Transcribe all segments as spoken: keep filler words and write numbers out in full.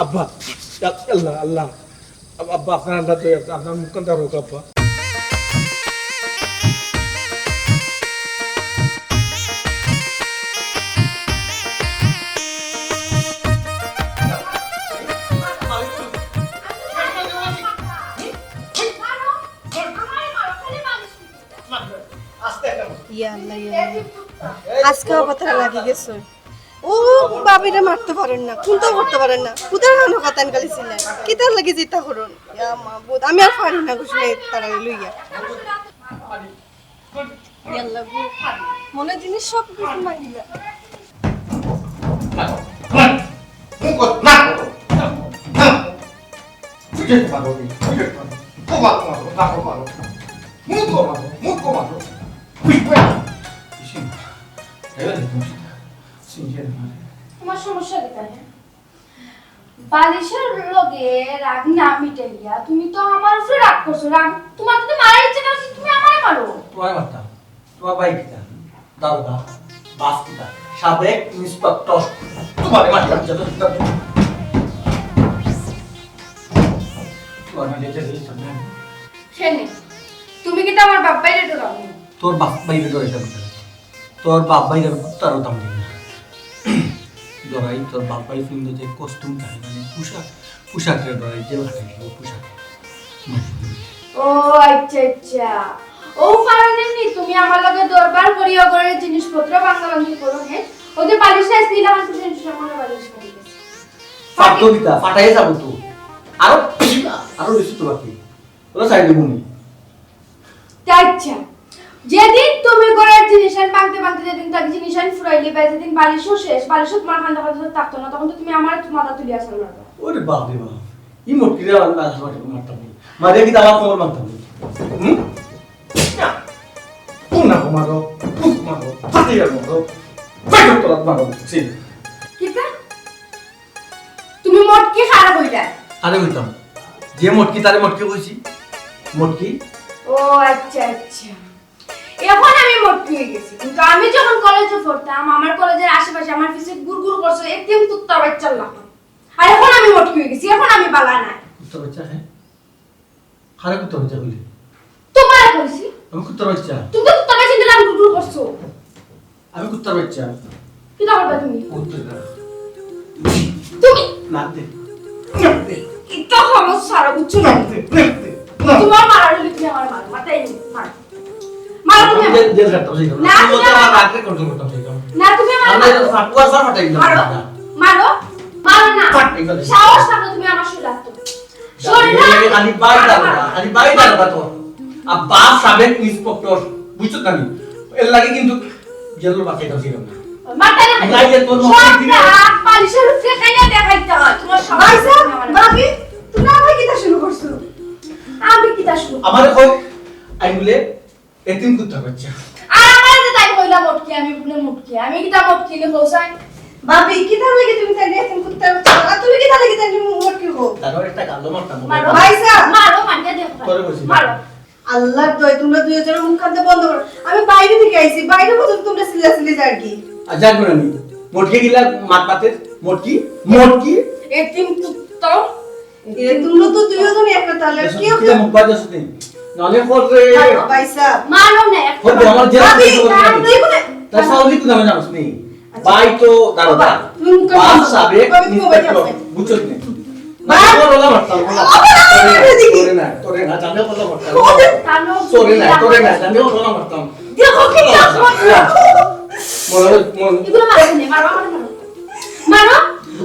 আব্বা, আল্লাহ, আল্লাহ। আব-, আব্বা, আপনার আন্ডা তো, আপনার মুখ কান্তা হোক, আব্বা। ইয়া আল্লাহ, ইয়া আল্লাহ। আজকে আবার তারা লাগি গেছে। ও বাবিরে মারতে পারেন না, কুন্তাও করতে পারেন না। কুদার হানো কাতান গালি ছিলেন। কিতার লাগি জিতা করুন? ইয়া মাবুদ, আমি আর পারি না ঘুষলে তারা লইয়া। ইয়া আল্লাহ গো, মনে জিনিস সব কিছু মারিলা। মুখ না। বুঝে তো পারো নি, বুঝে তো পারো। কপাল মারো, না কপাল। মুখ মারো, মুখ মারো। বুঝবে না। তোমার সমস্যা কি তাই? বালিশের লগে রাগ না মিটাইয়া তুমি তো আমার উপরে রাগ করছো। রাগ তোমার যদি মারার ইচ্ছে না হয় তুমি আমারে মারো। তোমার মারতাম। তোমার ভাই কিতা? দারোগা, বাস কিতা? সাবেক ইন্সপেক্টর। তোমারে মারতাম, যত দিতাম। তোমার মারলে যেতে দিতাম না। সেনে, তুমি কিতা আমার বাপ ভাইরে ডরাও? তোর বাপ ভাইরে ডরাইতাম না। তোর বাপ ভাইরে আমি কুত্তারও দাম দিই না। ডরাই তোর বাপ ভাই ফিন্দে যে কস্টিউম থাকে, মানে পোশাক, পোশাকরে ডরাই, জেল খাটাই দিব পোশাক। ও আচ্ছা, আচ্ছা। ও কারণে নি তুমি আমার লগে দরবার করিয়া ঘরের জিনিসপত্র ভাঙ্গাভাঙ্গি করো, হ্যাঁ? ওই যে বালিশ আইস দিলাম, আমি জিনিস আমার বালিশ করে গেছে। ফাটো দিতা, ফাটাই যাবো তো। আরো, আরো বেশি তো বাকি। ওরা সাইডে ঘুমি। তা আচ্ছা, যেদিন তুমি ঘরের জিনিস আন ভাঙতে ভাঙতে যেদিন তার জিনিস আন ফুরাইলে বা যেদিন বালিশও শেষ, বালিশও তোমার কান্দা কান্দা থাকতো না, তখন তো তুমি আমার মাথা তুলিয়া আসল মারবা। ওরে বাপ রে বাপ, ই মটকিরে আমার মাথা ফাটে মারতাম নি। মারে কি দাবা কোমর মারতাম নি। হুম? না। কোন না মারো, ফুক মারো, ফাটিয়ে মারো, পেটর তলাত মারো, ছি। কিতা? তুমি মটকি খারাপ হইলা? আরে হইতাম। যে মটকি তারে মটকি কইছি। মটকি? ও আচ্ছা, আচ্ছা। এখন আমি মটকি হয়ে গেছি। কিন্তু আমি যখন কলেজে পড়তাম, আমার কলেজের আশেপাশে আমার পিছে গুড় গুড় করছে, একদম কুত্তার বাচ্চার লাখান। আর এখন আমি মটকি হয়ে গেছি, এখন আমি বালা নাই। কুত্তার বাচ্চা, হ্যাঁ? কারে কুত্তার বাচ্চা কইলে? তোমারে কইছি। আমি কুত্তার বাচ্চা? তুমি তো কুত্তার বাচ্চা, কিন্তু আমি গুড় গুড় করছো। আমি কুত্তার বাচ্চা। কিতা করবা তুমি? কুত্তার বাচ্চা। তুমি? না দে। না দে। ইতা হলো সারা, বুঝছো না? না দে, না দে, না। তোমার মারার হলে তুমি আমার মারো, মারতাই নেই, মারো। মারো তুমি আমি আমার। জেল, জেল খাটতাম সেই কারণে। না, তুমি তুমি তো আমার আমার রাগরে কন্ট্রোল করতাম সেই কারণে। না, তুমি আমার আমরা মারো। ফাটুয়া সব ফাটাই দিলাম মারো, আমরা। মারো, মারো না। ফাট, এই করে। সাহস থাকলে তুমি আমার শরীরে হাত তুলো। শরীরে হাত আমি, আমি বাইরে মারো, দাঁড়াবো, মারো। আমি বাইরে দাঁড়াবো তো। আর বাপ সাবেক ইন্সপেক্টর, বুঝছো তো আমি? এর লাগে কিন্তু জেলের বাচ্চা এটা ছিল না। মাথা না। নাই যে তোর মতো সব দিলে। রাগ বালিশের উপরে খাইয়া দেখাইতে হয়। তোমার সব ভাই সাহেব, আমার ভাবি, তুমি আমার কিতা শুরু করছো? আমি কিতা শুরু? আমারে কয়, আমি বলে, এতিম কুত্তা বাচ্চা। আর আমারে তো তাই কইলা মটকি, আমি বলে মটকি। আমি কিতা মটকি নি কইছাই? ভাবি, কিতা লাগি তুমি তাই এতিম কুত্তা বাচ্চা? আর তুমি কিতা লাগি তাই মটকি কও? তারপর একটা গালো মারতাম। মারো। ভাই সাহেব। মারো, মারিয়া দেখো। করে বলছি। মারো। আল্লাহর দোহাই, তোমরা দুইজনের মুখ কান্দে বন্ধ করো। আমি বাইরে থেকে আইছি, বাইরে পর্যন্ত তোমরা চিল্লাচিল্লি যার কি? আর যার করে আমি। মটকি গিলা মাত পাতে, মটকি, মটকি। এতিম কুত্তা। এরে, তোমরা তো দুইজনই একটা তালে। এসব কেউ কিতা কেউ মুখ বাজে শুনি? নালে ফোন রে। মারো, ভাই সাহেব। মারো না, একটা ফোন দে, আমার জেলা ভাবি, থেকে ফোন দে। তার সাউন্ড কিন্তু আমি জানিস নি। আচ্ছা। ভাই তো দারোগা। বাবা, তুমি মুখ বাপ বন্ধ করো। সাবেক তবে তুমি মোবাইল ইন্সপেক্টর। আছে। বুঝছো নি? ভাই। আমি ওর ওলা মারতাম, ওলা। ও, বাবা, বাবা, বাবা, বাবা। তোরে না, তোরে না, জানে ওলা মারতাম। ও, বাবা। তোরে না, তোরে না, জানে ওলা মারতাম। দেখো কি কাজ করছো? মনে হয়, মন- এগুলো মারো না, মারো, মারো, মারো। মারো,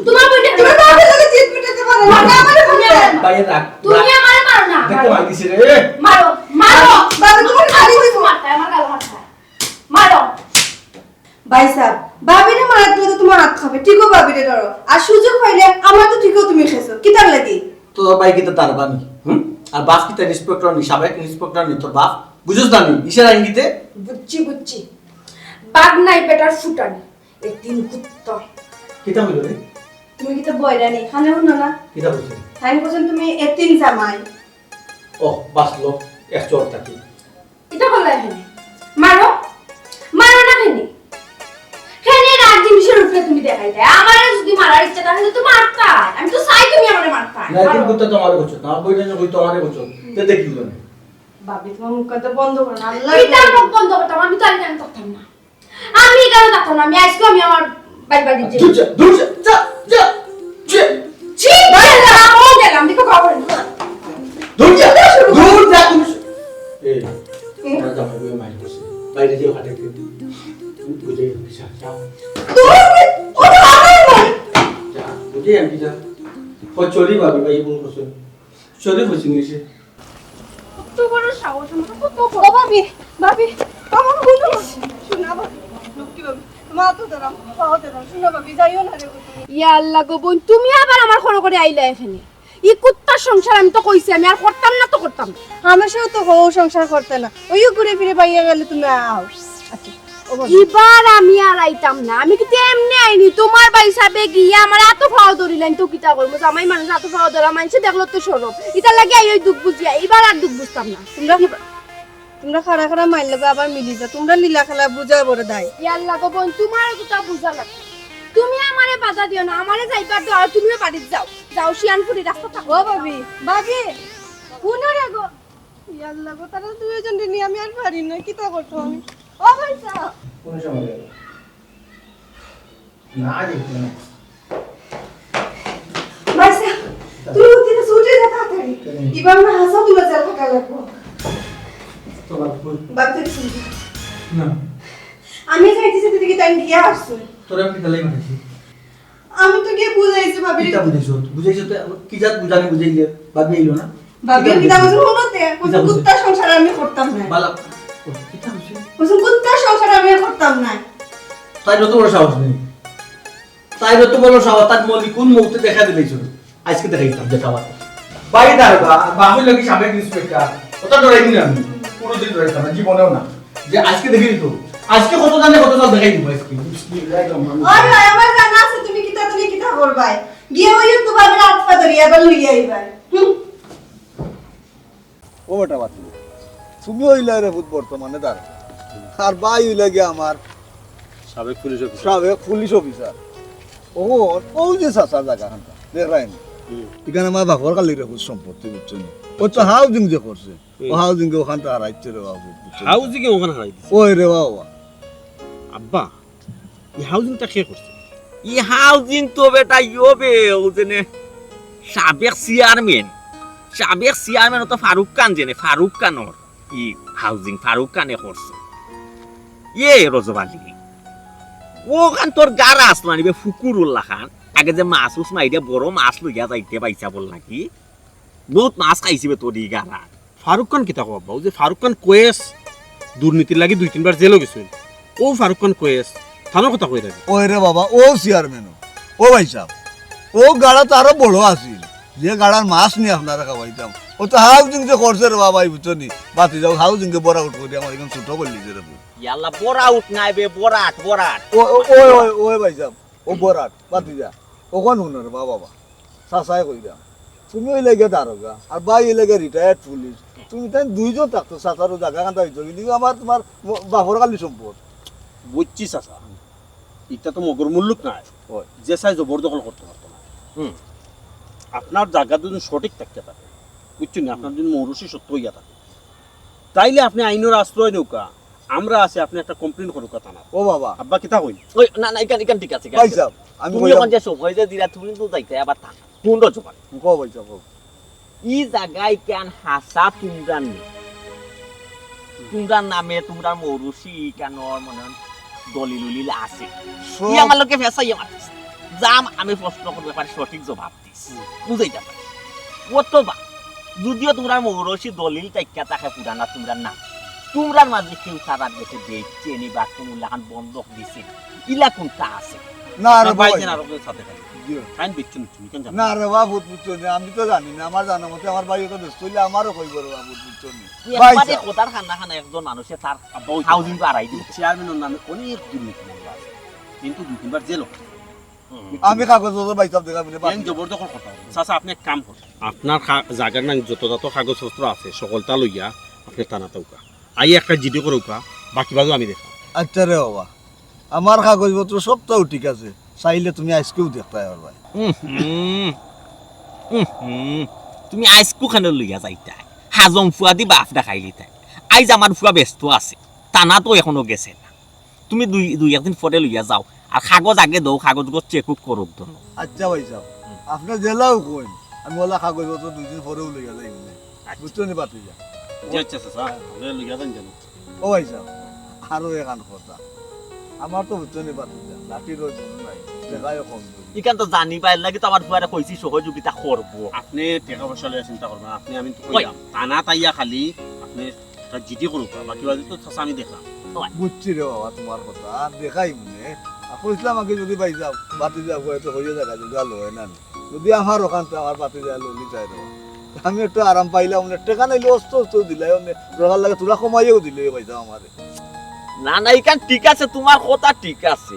তোমার বইটা তুমি বাবার লগে জিদ মিটাতে পারো না, না, আমারে বলো। ভাইয়ের রাগ, তুমি রাগ। আমারে মারো না, দেখতে মারো। মার দিছে রে। মারো, মারো। বাবা, তোমার খালি হইবো। মারতায়, আমার গালো মারতায়। মারো। ভাই সাহেব, ভাবিরে মারাত গেলে তো তোমার হাত খাবে, ঠিকও ভাবিরে ধরো। আর সুযোগ পাইলে আমার তো ঠিকও তুমি খেছো। কিতার লাগি? তোর ভাই কিতা তার বানি? হুম? আর বাপ কিতা ইন্সপেক্টর নি, সাবেক ইন্সপেক্টর নি তোর বাপ? বুঝোস না নি? ইশারা ইঙ্গিতে? বুঝছি, বুঝছি। বাঘ নাই বেটার ফুটানি। এতিম কুত্তা। কিতা হইল রে? তুমি কিতা বয়রা নি? খানে হুনো না? কিতা বলছে? তাই বলছেন তুমি এতিম জামাই। ও, বাঁচলো এক চোর থাকি। ইতা করলা কেনে? মারো, মারো না কেনে? কেনে রাগ জিনিসের তুমি দেখাই দেয়, আমারে যদি মারার ইচ্ছা থাকে তো মারতা। আমি তো চাই তুমি আমারে মারতা। না, তুমি কুত্তা তো আমারে করছো, আমার বইটা যখন তো আমারে করছো, তে দেখি তো। ভাবি, তোমার মুখ কথা বন্ধ করো না, আল্লাহ। এটা মুখ বন্ধ করতাম, আমি তো আর এখানে থাকতাম না। আমি এখানে থাকতাম না, আমি আজকে আমি আমার বাইর বাড়ি যাই। দূর যা, দূর যা, যা, যা, যা। ছি, গেলাম, ও গেলাম, দেখো খবর। দূর যা, দূর যা, তুমি। এই, হুম? আমার জামাই বউয়ে মাইর করছে। বাইরে যেও, হাঁটে যেও। বুঝে গেছি, যা, যা। দূর, ও তো আমার বউ। যা, বুঝে আমি যা। ও চলি ভাবি, ভাই, বউ করছে। চলি বুঝি নিছে। কত বড় সাহস, আমার কত বড়। ও ভাবি, ভাবি, আমার বন্ধু, শোনা ভাবি, লক্ষ্মী ভাবি, মা তো ধরাম, পাও ধরাম, শোনা ভাবি, যাইও না রে গো তুমি। ইয়া আল্লাহ গো বোন, তুমি আবার আমার খনো করে আইলা এখানে। ই কুত্তার সংসার আমি তো কইছি, আমি আর করতাম না তো করতাম না। হামেশাও তো হউ সংসার করতে না, ওইও ঘুরে ফিরে বাইয়া গেলে তুমি আও। আচ্ছা, ও ভাবি। ইবার আমি আর আইতাম না, আমি কিন্তু এমনি আইনি, তোমার ভাই সাবে গিয়া আমার আতো ফাও ধরিলেন তো কিতা করবো, জামাই মানুষ আতো ফাও ধরা মানষে দেখলো তো শরম, ইতার লাগি আই ওই দুখ বুঝিয়া, ইবার আর দুখ বুঝতাম না। তোমরা তোমরা খাড়া খাড়া মাইর লগে আবার মিলি যা, তোমরা লীলা খেলা বুঝায় বড় দায়। ইয়ার লাগো বোন, তোমার কথা বুঝা লাগে। তুমি আমারে বাধা দিও না, আমারে যাইবার দাও, আর তুমিও বাড়িত যাও। যাও, শিয়ান ফুরি রাস্তা থাকো। ও ভাবি, ভাবি, হুনো রে গো। ইয়ার লাগো, তারা দুইজন নিয়ে আমি আর পারি না, কিতা করতো আমি? ও ভাই সাহেব। কোন সময় গেল? না, দেখি না। ভাইসাব, তুমি উঠি না, উঠি না তাড়াতাড়ি। কেন? ইবার না হাসা তুলে যা থাকা লাগবো। তোমার ভুল। বাদ দে তুমি। না। আমি যাইতেছি, তুই কি তাই গিয়া আসছো? তোরা আমি তাহলে মারছি। আমি তো গিয়ে বুঝাইছি ভাবি। কিতা বুঝাইছো? বুঝাইছো তো, কি জাত বুঝানি বুঝাইলে? ভাবি আইলো না? ভাবি কিতা কিতা বুঝাইছো? বুঝাইছো? হুনো তে, কিতা বুঝাইছো? কুত্তার সংসার আমি করতাম না। বালা, ও, কিতা বুঝাইছো? বুঝছো, কুত্তার সংসার আমি করতাম না। তাই যত বড় সাহস নেই। তাই যত বড় সাহস, তার মলি কোন মুহূর্তে দেখা দিলে চলে। আজকে দেখাইতাম, দেখাবার। ভাই দারোগা, বাবুর লাগি সাবেক ইন্সপেক্টর, ওটা ডরাই দিলাম আমি। কোনোদিন ডরাইতাম না, জীবনেও না। যে আজকে দেখি তো, আজকে কত জানে কত সাল দেখাই দিব আজকে। বিসমিল্লাহির রহমানির রহিম। ওই ভাই, আমার জানা আছে তুমি কিতা তুমি কিতা করবাই। গিয়ে ওই তো ভাবে রাত পা ধরিয়া আবার লইয়া আইবাই। হুম। ও বেটা বাতি, তুমি অইলা রে পুত বর্তমানে দারোগা। আর ভাই অইলা গিয়া আমার সাবেক পুলিশ অফিসার। সাবেক পুলিশ অফিসার। ও, ও যে চাচা জাগা খানটা, দেখরায় নি? হুম। ইখান আমার বাপর কালির রে পুত সম্পত্তি, বুঝছো নি? ও তো হাউজিং যে করছে, হুম। ও হাউজিং এ ওখানটা হারাইছে রে বাবু, বুঝছো নি? হাউজিং এ ওখান হারাই দিছে? ওই রে বাবা। আব্বা, ই হাউজিংটা কে করছে? ই হাউজিং তো বেটা ইয়ো বে, ও যে নে সাবেক চেয়ারম্যান, সাবেক চেয়ারম্যান ও তো ফারুক খান যে নে, ফারুক খানর ই হাউজিং ফারুক খানে করছে। ইয়ে রজব আলী, ওখান তোর গাড়া আসলো আনিবে ফুকুরুল্লাহ খান, আগে যে মাছ উস মাইরে বড় মাছ লইয়া যাইতে পাইছা বল নাকি? বহুত মাছ খাইছি বে তোর ই গাড়া। ফারুক খান কিতা কও আব্বা? ও যে ফারুক খান কয়েস দুর্নীতির লাগি দুই তিনবার জেলও গেছিল। ও ফারুক খান কয়েস, তানর কথা কই রাখি। ওই রে বাবা, ও চেয়ারম্যান, ও ভাইসাব, ও গাড়া তো আরো বড় আছিল, যে গাড়ার মাছ নিয়া আপনারে খাওয়াইতাম। ও তো হাউজিং যে করছে রে বাবা, বুঝছো নি? বাতি যাও, হাউজিং এ বড় আউট করি আমার এখান ছোট করলি যে রে। ইয়াল্লা, বড় আউট নাই বে, বড় আট, বড় আট। ও, ও, ওই, ওই, ওই ভাইসাব, ও বড় আট, বাতি যা। ওখান হুনো রে বাবা, বাবা। চাচায় কইরা, তুমি অইলা গিয়া দারোগা, আর ভাই অইলা গিয়া retired পুলিশ। তুমি তাইন দুইজন থাকতো, চাচারও জাগা খান্তা অইতো, কিন্তু আমার তোমার ম-, বাপর কালি সম্পদ। বুঝছি চাচা, ইটা তো মগর মুল্লুক নাই, ওই। যে চাই জবরদখল করতে পারতো না। হুম। আপনার জাগা যদি সঠিক থাকতে থাকে, বুঝছেন না, আপনার যদি মৌরসি সত্য হইয়া থাকে, তাইলে আপনি আইনর আশ্রয় নেউকা, আমরা আছি, আপনি একটা complain করুকা থানাত। ও বাবা। আব্বা, কিতা কই? ওই, না, না, ইখান, ইখান ঠিক আছে, ইখান ভাই ঠিক আছে। সাহেব, আমি তুমি কইলাম ওখান যে সব হয়ে যায় দিলা, তুমি তো যাইতে আবার থানা। কোনটা জবান? কও ভাই সাহেব, কও। ই জাগা ইখান হাছা তুমরার নি। তুমরার নামে, তুমরার মৌরসি ইখানর মনে হয় দলিল উলিল আছে। সব ই আমার লোকে ফেসাইয়া মাতিস। যাম আমি প্রশ্ন করবো, এবার সঠিক জবাব। বুঝাইতাম পারি। অথবা যদিও তুমরার মৌরসি দলিল টাইক্কা থাকে পুরানা তুমরার নাম, তুমরার মাঝে কেউ তারার গেছে দেখছে নি বা কুমুল্লাখান বন্ধক দিছে, ইলা কোনটা আছে? না রে আমার ভাই। ভাইজান আরো কেউ সাথে থাকে। জি। তাইন বুঝছো নি, তুমি কেন জানো? না রে বাবা, বুঝ-, বুঝছো নি, আমি তো জানি না, আমার জানা মতে আমার ভাই তো ব্যস্ত হইলে আমারও কইব রে বাবা, বুঝ-, বুঝছো নি? তুই ভাই একবারে সাহেব। কথার খানা খানা একজন মানুষে তার আব্বা, ওই তো হাউজিং তো আড়াই দিন। চেয়ারম্যানের নামে অনেক দুর্নীতি মামলা আছে, কিন্তু দুই তিনবার জেলও। আমি কাগজ পত্র ভাই সাহেব দেখাবি না, বাদ এন দিয়া। জবরদখল করতে হবে। চাচা, আপনি এক কাম করুন। আপনার কা-, জাগার নাম যত যত কাগজপত্র আছে, সকলটা লইয়া আপনি থানাত আউকা। আইয়া একটা জিডি করউকা, বাকি বাজু আমি দেখলাম। আচ্ছা রে বাবা, আমার কাগজপত্র সবটাউ ঠিক আছে, চাইলে তুমি আইজকেউ দেখতায় পারবায়। উম হুম, উম হুম, তুমি আইজকু কেনে লইয়া যাইতায়? হাজং ফুয়াদি বাফ দেখাইলিতায়। আইজ আমার ফুয়া ব্যস্ত আছে, থানাত তো এখনো গেছে না। তুমি দুই, দুই একদিন পরে লইয়া যাও, আর কাগজ আগে দেও, কাগজ গজ চেক উক করুক ধরো। আচ্ছা ভাইসাব, আপনে যেলাউ কইন, আমি অলা কাগজপত্র দুই দিন পরেউ লইয়া যাইমুনে। বুঝছো নি ভাতিজা? জি আচ্ছা চাচা, আপনে লইয়া যাইন যেন। ও ভাইসাব, আরো এখান কথা, আমার তো বুঝছো নি ভাতিজা, লাঠিরও জোর নাই, টেকায়ও কম। ইখান তো জানি পাইল নাকি, তো আমার ফুয়ারে কইছি সহযোগিতা করবো। আপনে টেকা পয়সা লইয়া চিন্তা করবা না, আপনে আমি তো কই? কইলাম, থানাত আইয়া খালি আপনে একটা জিডি করুক, বাকি বাকি তো চাচা আমি দেখলাম। বুঝছি রে বাবা তুমার কথা, আর দেখাইমুনে। আর কইছলাম আগে যুদি ভাইসাব, ভাতিজা কয় তো হইয়া যাগা, যুদি আর লয় না নি। যুদি আমার অখানতে আমার ভাতিজায় লইলিতায় রে বাবা, আমি একটু আরাম পাইলাম নে, টেকা নাইলে অস্তে অস্তে দিলাই, অনে দরকার লাগে থুড়া কমাইয়াউ দিলে ভাইসাব আমারে। না, না, ইখান ঠিক আছে, তুমার কথা ঠিক আছে।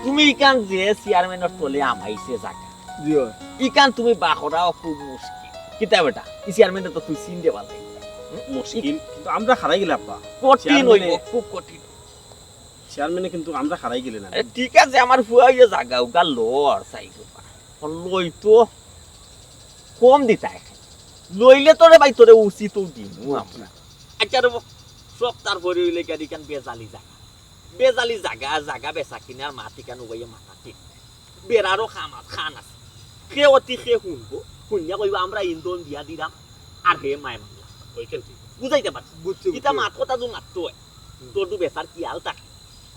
তুমি ইখান যে চেয়ারম্যানর তলে হামাইছে জাগা, জি অয়। ইখান তুমি বার করাও খুব মুশকিল। কিতা বেটা, ই চেয়ারম্যানরে তো তুই চিনতে পারলে। মুশকিল, কিন্তু আমরা হারাই গেলে আব্বা। কঠিন চেয়ারম্যানে অইবো, খুব কঠিন। চেয়ারম্যানে কিন্তু আমরা হারাই গেলে না। আরে ঠিক আছে, আমার ফুয়া অইয়া জাগা উগা লর চাইবো। লই তো কম দিতায়। লইলে তো রে ভাই তোরে উচিত দিমু আমরা। আচ্ছা রে, সব তার পরে অইলে কেন ইখান বেজালি জাগা। বেজালি জাগা, জাগা বেচা কিনার মাত ইখান উবাইয়া মাথা ঠিক। বেড়ারও খাম আ-, খান আছে। হে অতি হে হুনবো, হুনিয়া কইবো, "আমরা ইন্ধন দিয়া দিলাম, আর হে মায় মামলা।" ওইখান ঠিক। বুঝাইতে পারছি? বুঝছি, ইটা বুঝছি। মাত কথা তো মাততো অয়। হুম। তোর তো বেচার খিয়াল থাকে।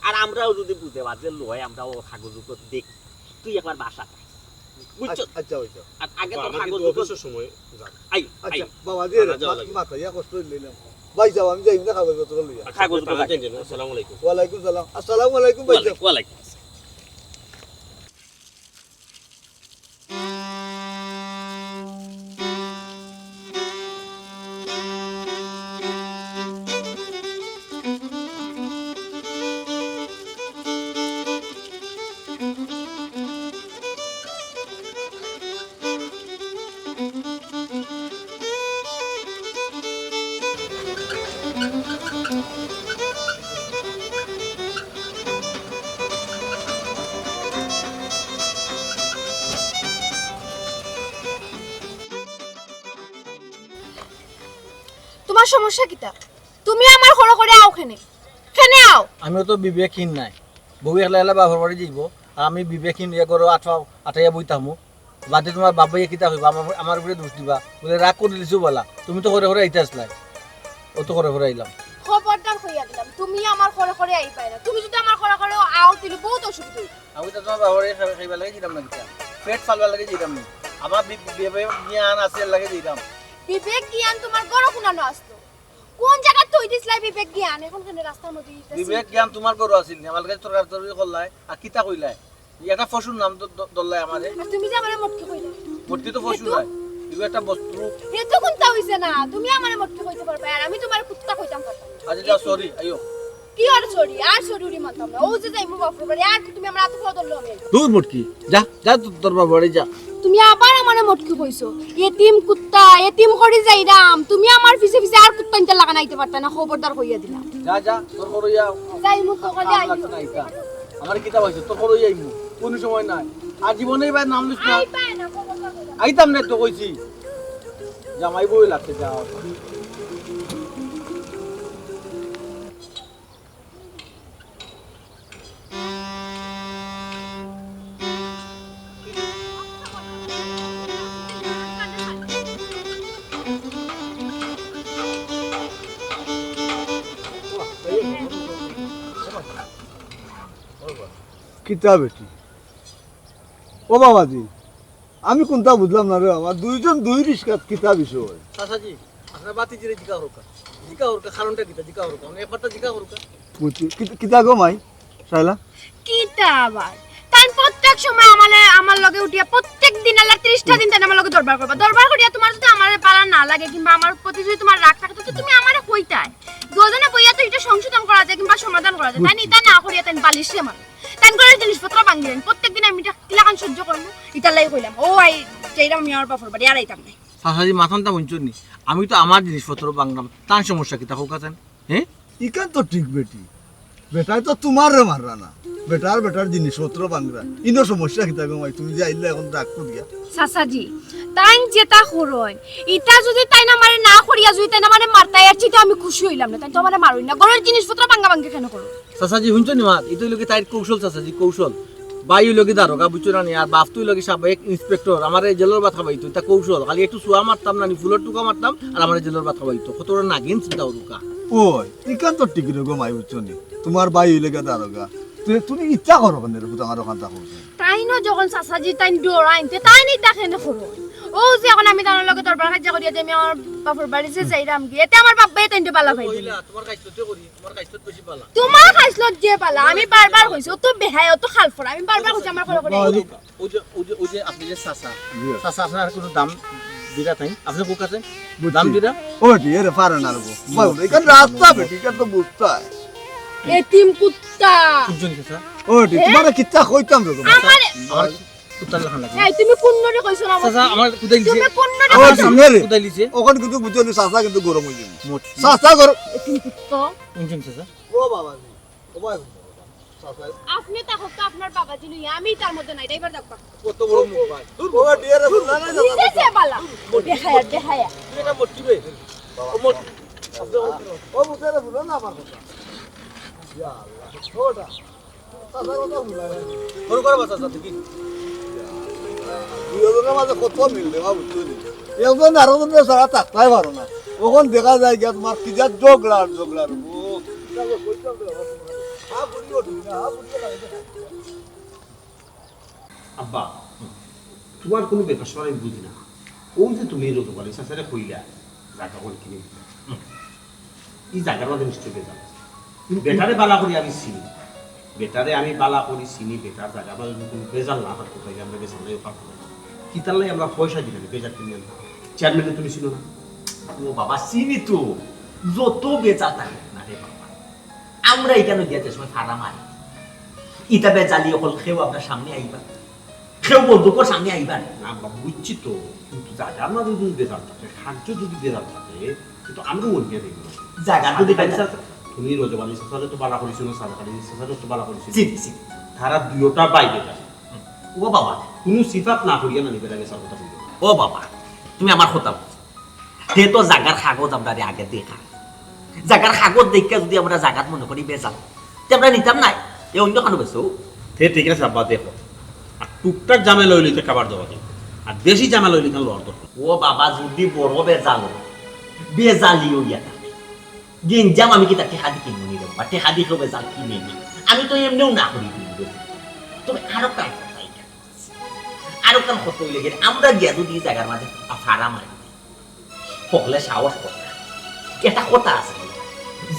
আর আমরাও যুদি বুঝে বাজে লয়, আমরাও কাগজ উপর দেখি। তুই একবার বাসাত আয়। বুঝছো? আচ্ছা, আচ্ছা, ভাইসাব। আর আগে তো আমার কাগজ কিন্তু উপর অফিসর সময় যাক। আই, আচ্ছা, আই। বাবা, দিয়ে না, না, যাওয়া মা-, লাগে। মাথা ইয়া কষ্ট অইলে না। ভাইসাব, আমি যাইমু না কাগজপত্র লইয়া। কাগজ আচ্ছা, উপর আচ্ছা, আগে। আচ্ছা, আসসালামু আলাইকুম। ওয়ালাইকুম সালাম। আসসালামু আলাইকুম, ভাইসাব। ওয়ালাইকুম, ওয়ালাইকুম আসসালাম। তুমার সমস্যা কিতা? তুমি আমার খরো খরো আও কেনে? কেনে আও? আমিও তো বিবেকহীন নায়। বউ একলা একলা বাপর বাড়ি যাইবো, আর আমি বিবেকহীন অইয়া ঘরো আট পাও আটাইয়া বই থাকমু। বাদে তুমার বাপ ভাইয়ে কিতা কইবা? আমার, আমার উপরে দোষ দিবা। বুলে, "রাগ করি দিছো বালা, তুমি তো খরো খরো আইতা আছলায়।" অউ তো খরো খরো আইলাম। খবরদার কইয়া দিলাম, তুমি আমার খরো খরো আইবায় না। তুমি যুদি আমার খরো খরো আও, তাইলে বউত অসুবিধা অইবো। আমি তো তুমার বাপর বাড়ি খাই-, খাইবার লাগি যাইতাম না কিতা? পেট ফালবার লাগি যাইতাম নি। আমার বি-, বি-, বিবেক জ্ঞান আছে, এর লাগি যাইতাম। বিবেক জ্ঞান তুমার ঘরো কুনানো আছলো? কুন জাগাত থই দিছলায় বিবেক জ্ঞান? অখন কেনে রাস্তার মধ্যে দিতাছি? বিবেক জ্ঞান তুমার ঘরো আছিল নি, আমার লগে তর্কাতর্কি করলায়, আর কিতা কইলায়? ই একটা পশুর নাম দ-, দ-, ধরলায় আমারে। আর তুমি যে আমারে মটকি কইলায়। মটকি তো পশু নায়, ইগু একটা বস্তু। হে তো কুন্তা অইছে না, তুমি আমারে মটকি কইতে পারবায়, আর আমি তুমারে কুত্তা কইতাম পারতাম না। আচ্ছা, যাও, sorry, আইও। কি আর sorry, আর sorry উরি মানতাম না। অউ যে যাইমু বাপর বাড়ি, আর কি তুমি আমার আতো পাও ধরলে আমি? দূর মটকি, যা, যা তো-, তোর বাপর বাড়ি যা। তুমি আবার আমারে মটকি কইছো। এতিম কুত্তা, এতিম করি যাইরাম। তুমি আমার পিছে পিছে আর কুত্তা ইনতা লাগান আইতে পারতা না, খবরদার কইয়া দিলাম। যা, যা, তোর খরো অইয়া যাইমু তো কাম কাজে লাগছে আইও। না, আইতা। আমারে কিতা পাইছো? তোর খরো অইয়া আইমু। কুনু সময় নায়। আর জীবনে ইবার নাম লইস না। আইবায় না, খবরদার কইলাম। আইতাম না তো কইছি। জামাই বউ লাগছে, যা। কিতা বেটি? ও বাবাজি, আমি কুন্তা বুঝলাম না রে বাবা, দুইজন দুই রিস্কাত কিতা বিষয়? চাচাজি, আপনার ভাতিজিরে জিকা করউক্কা। জিকা করউক্কা, কারণটা কিতা? জিকা করউক্কা, মানে একবারটা জিকা করউক্কা। বুঝছি, কিতা, কিতা গো মাই, শায়লা? কিতা আবার? তাইন প্রত্যেক সময় আমারে, আমার লগে উঠিয়া প্রত্যেক দিন আল্লার ত্রিশটা দিন তাইন আমার লগে দরবার করবা। দরবার করিয়া তুমার যুদি আমারে ভালা না লাগে কিংবা আমার প্রতি যুদি তুমার রাগ থাকে, তো তুমি আমারে কইতায়। দুইজনে বইয়া তো ইটা সংশোধন করা যায় কিংবা সমাধান করা যায়। তাইন ইতা না করিয়া তাইন বালিশে মারো। তাইন ঘরর জিনিসপত্র ভাঙ্গিলাইন। প্রত্যেক দিন আমি ইটা কিলাখান সহ্য করমু? ইতার লাগি কইলাম, ও আই যাইরাম আমি আমার বাপর বাড়ি, আর আইতাম নায়। চাচাজি, মাতখানতা হুনছইন নি? আমি তো আমার জিনিসপত্র ভাঙলাম, তান সমস্যা কিতা কউক্কা চাইন? হে? ইখান তো ঠিক বেটি। বেটায় তো তুমারে মাররা না, বেটার বেটার জিনিসপত্র ভাংরা। ইনো সমস্যা কিতা গো মাই? তুমি যে আইলা অখন রাগ করিয়া। চাচাজি, তাইন যেতা করইন, ইতা যুদি তাইন আমারে না করিয়া যুদি তাইন আমারে মারতা, এর চাইতে আমি খুশি অইলাম না। তাইন তো আমারে মারইন না, ঘরর জিনিসপত্র ভাঙ্গাভাঙ্গি কেনে করইন? চাচাজি, হুনছো নি মাত? ইতা অইলো গি তাইর কৌশল চাচাজি, কৌশল। ভাই অইলো গি দারোগা, বুঝছো না নি? আর বাপ তো অইলো গি সাবেক ইন্সপেক্টর, আমারে জেলর ভাত খাবাইতো, ইতা কৌশল। খালি একটু চুয়া মারতাম না নি, ফুলর টুকা মারতাম, আর আমারে জেলর ভাত খাবাইতো। কত বড় নাগিন চিন্তা করুক্কা। ওই, ইখান তো ঠিক রে গো মাই, বুঝছো নি? তুমার ভাই অইলো গি দারোগা। তে তুমি ইতা করো কেনে রে পুত, আমার অখান থাকো। তাইনও যখন চাচাজি তাইন ডরাইন, তে তাইন ইতা কেনে করইন? অউ যে অখন আমি তান লগে দরবার কাইজ্জা করিয়া যে আমি আমার বাপর বাড়ি যে যাইরাম গি, এতে আমার বাপ ভাইয়ে তাইনরে বালা পাইন। কইলা, তুমার খাইছলতে করি, তুমার খাইছলত বেশি বালা। তুমার খাইছলত যে বালা, আমি বারবার কইছি, অউ তো বেহায়া, অউ তো খালফড়া, আমি বারবার কইছি আমার ঘরো করি। অউ যে, অউ যে, অউ যে আপনে যে চাচা, জি। চাচা আপনার কুনু দাম দিরা তাইন? আপনে কুক আছে? বুঝছি। দাম দিরা? ও বেটি, এরে পারে না রে গো। ভাই, ইখান রাস্তা বেটি, ইখান তো বুঝতে হয়। এতিম কুত্তা। হুনছইন চাচা? ও বেটি, এ? তুমারে কিতা কইতাম রে গো? আমারে আমার কুত্তার লাখান লাগে। এই, তুমি কুন নরে কইছো না আমারে? চাচা, আমার কুদাইলিছে। তুমি কুন নরে ও, কইছো? সামনে রে। কুদাইলিছে। অখন কিন্তু বুঝছো নি, চাচা কিন্তু গরম অই যাইবো। মোট। চাচা গরম। এতিম কুত্তা। হুনছইন চাচা? ও বাবা রে। ও ভাই, চাচা। আপনে তা হোক তো আপনার বাবা জি লইয়া, আমি তার মধ্যে নাই, ড্রাইভার ডাকবা। কত বড় মুখ ভাই। দূর ও ভাই, ডিয়ারে বুঝলা না, নিজে চাচা। যে বালা। দেখায়া, দেখায়া। তুই এটা মোট কি বে? ও মোট। ও বুঝে রে, বুঝো না আমার কথা। ইয়া আল্লাহ। ওটা। চাচা কথা বুঝলা না। ফোন করে বাসা চাচা দেখি। দুইজনের মাঝে কত মিল রে বাবু, তুই রে। একজন আরো জনের ছাড়া থাকতেই পারো না। অখন দেখা যায় গিয়া তুমার কি যা ঝগড়া আর ঝগড়া। ও, হা, বুড়ি ওঠে না, হা, বুড়ি ওঠে না। আব্বা, তুমার কুনু ব্যাপার স্যাপার আমি বুঝি না। অউ যে তুমি রজব আলী চাচারে কইলা, জাগা অখন কিনি দিতা। ই জাগার মাঝে নিশ্চয় বেজাল আছে। বেটারে বালা করি আমি চিনি। বেটারে আমি বালা করি চিনি, বেটার জাগার মাঝে যদি কুনু বেজাল না থাকতো, তাইলে আমরা বেজাল নাই পারতাম না। কিতার লাগি আমরা পয়সা দিলাম, বেজাল কিনে আনতাম। চেয়ারম্যানরে তুমি চিনো না? ও বাবা, চিনি তো। যত বেজাল থাকে না রে বাবা। আমরা ইখানো গিয়া যে সময় ফাড়া মারি, ইতা বেজালি অকল কেউ আমরার সামনে আইবা। কেউ বন্দুকর সামনে আইবা না। না, বাবা, বুঝছি তো, কিন্তু জাগার মাঝে যদি বেজাল থাকে, খাদ্য যদি বেজাল থাকে, কিন্তু আমরা অন্য দেখব না। জাগা যদি আচ্ছা, বেজাল আচ্ছা, তুমি রজব আলী চাচারে তো বালা করিছো না, সাদেক আলী চাচারে তো বালা করিছো না। জি, জি। তারা দুইওটা বাইরে যায়। ও বাবা। কুনু সিফাত না করিয়া না নিবে লাগে, স্যার কথা বলবো। ও বাবা, তুমি আমার কথা বুঝো। হে তো জাগার কাগজ আমরারে আগে দেখা। জাগার কাগজ দেখিয়া যদি আমরা জাগাত মনে করি বেজাল, তে আমরা নিতাম নায়। এ অন্য কানো বেচো। তে ঠিক আছে আব্বা, দেখো। আর টুকটাক ঝামেলা অইলে তো কাবার দেওয়া যায়। আর বেশি ঝামেলা অইলে কেন লড় দরকার? ও বাবা, যদি বড় বেজাল অয়, বেজালি অইয়া থাকে। গেঞ্জাম আমি কিতা টেকা দি কিনমু নি রে বাবা? টেকা দি কেউ বেজাল কিনে নি? আমি তো এমনেও না করি দিই রে। তবে আরো কাম করতে অইলে, আরো কাম করতে অইলে গেলে আমরা গিয়া যদি এই জাগার মাঝে ফাড়া মারি, হকলে সাহস করে না। একটা কথা আছে,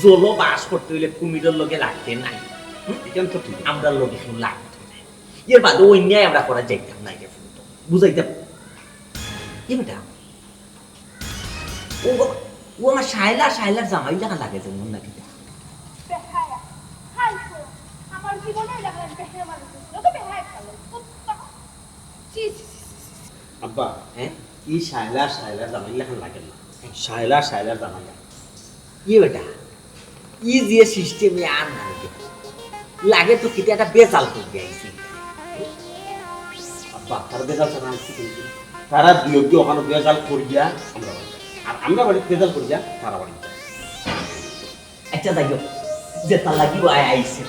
জলো বাস করতে অইলে কুমিরর লগে লাগতে নাই। হুম? ইখান তো ঠিক। আমরার লগে কেউ লাগতো নায়। এর বাদে অন্যায় আমরা করা যাইতাম না, এটা ফুটো। বুঝাইতাম। এ বেটা, ও বাবা, ও আমার শায়লা, শায়লার জামাই লাখান লাগে যেমন নাকি। বেহায়া, হাই তো, আমার জীবনে এরকম বেহায়া মানুষ দেখছি না। তো বেহায়া ভালো, কুত্তা। ছি, ছি, ছি, ছি, ছি। আব্বা, হ্যাঁ? ই শায়লা, শায়লার জামাই লাখান লাগে না। শায়লা, শায়লার জামাই লাগে। ই বেটা, ই যে সিস্টেমে আর না লাগে। লাগে তো কিতা একটা বেজাল করিয়া আইছি। আব্বা, তারা বেজাল ছাড়া আর কি করবে? তারা দুইও দুইও ওখানে বেজাল করিয়া আমরা বাড়ি যাই। আর আমরা বাড়ি বেজাল করিয়া তারা বাড়ি যাই। আচ্ছা, যাই হোক, যেতার লাগি ও আয় আইছে,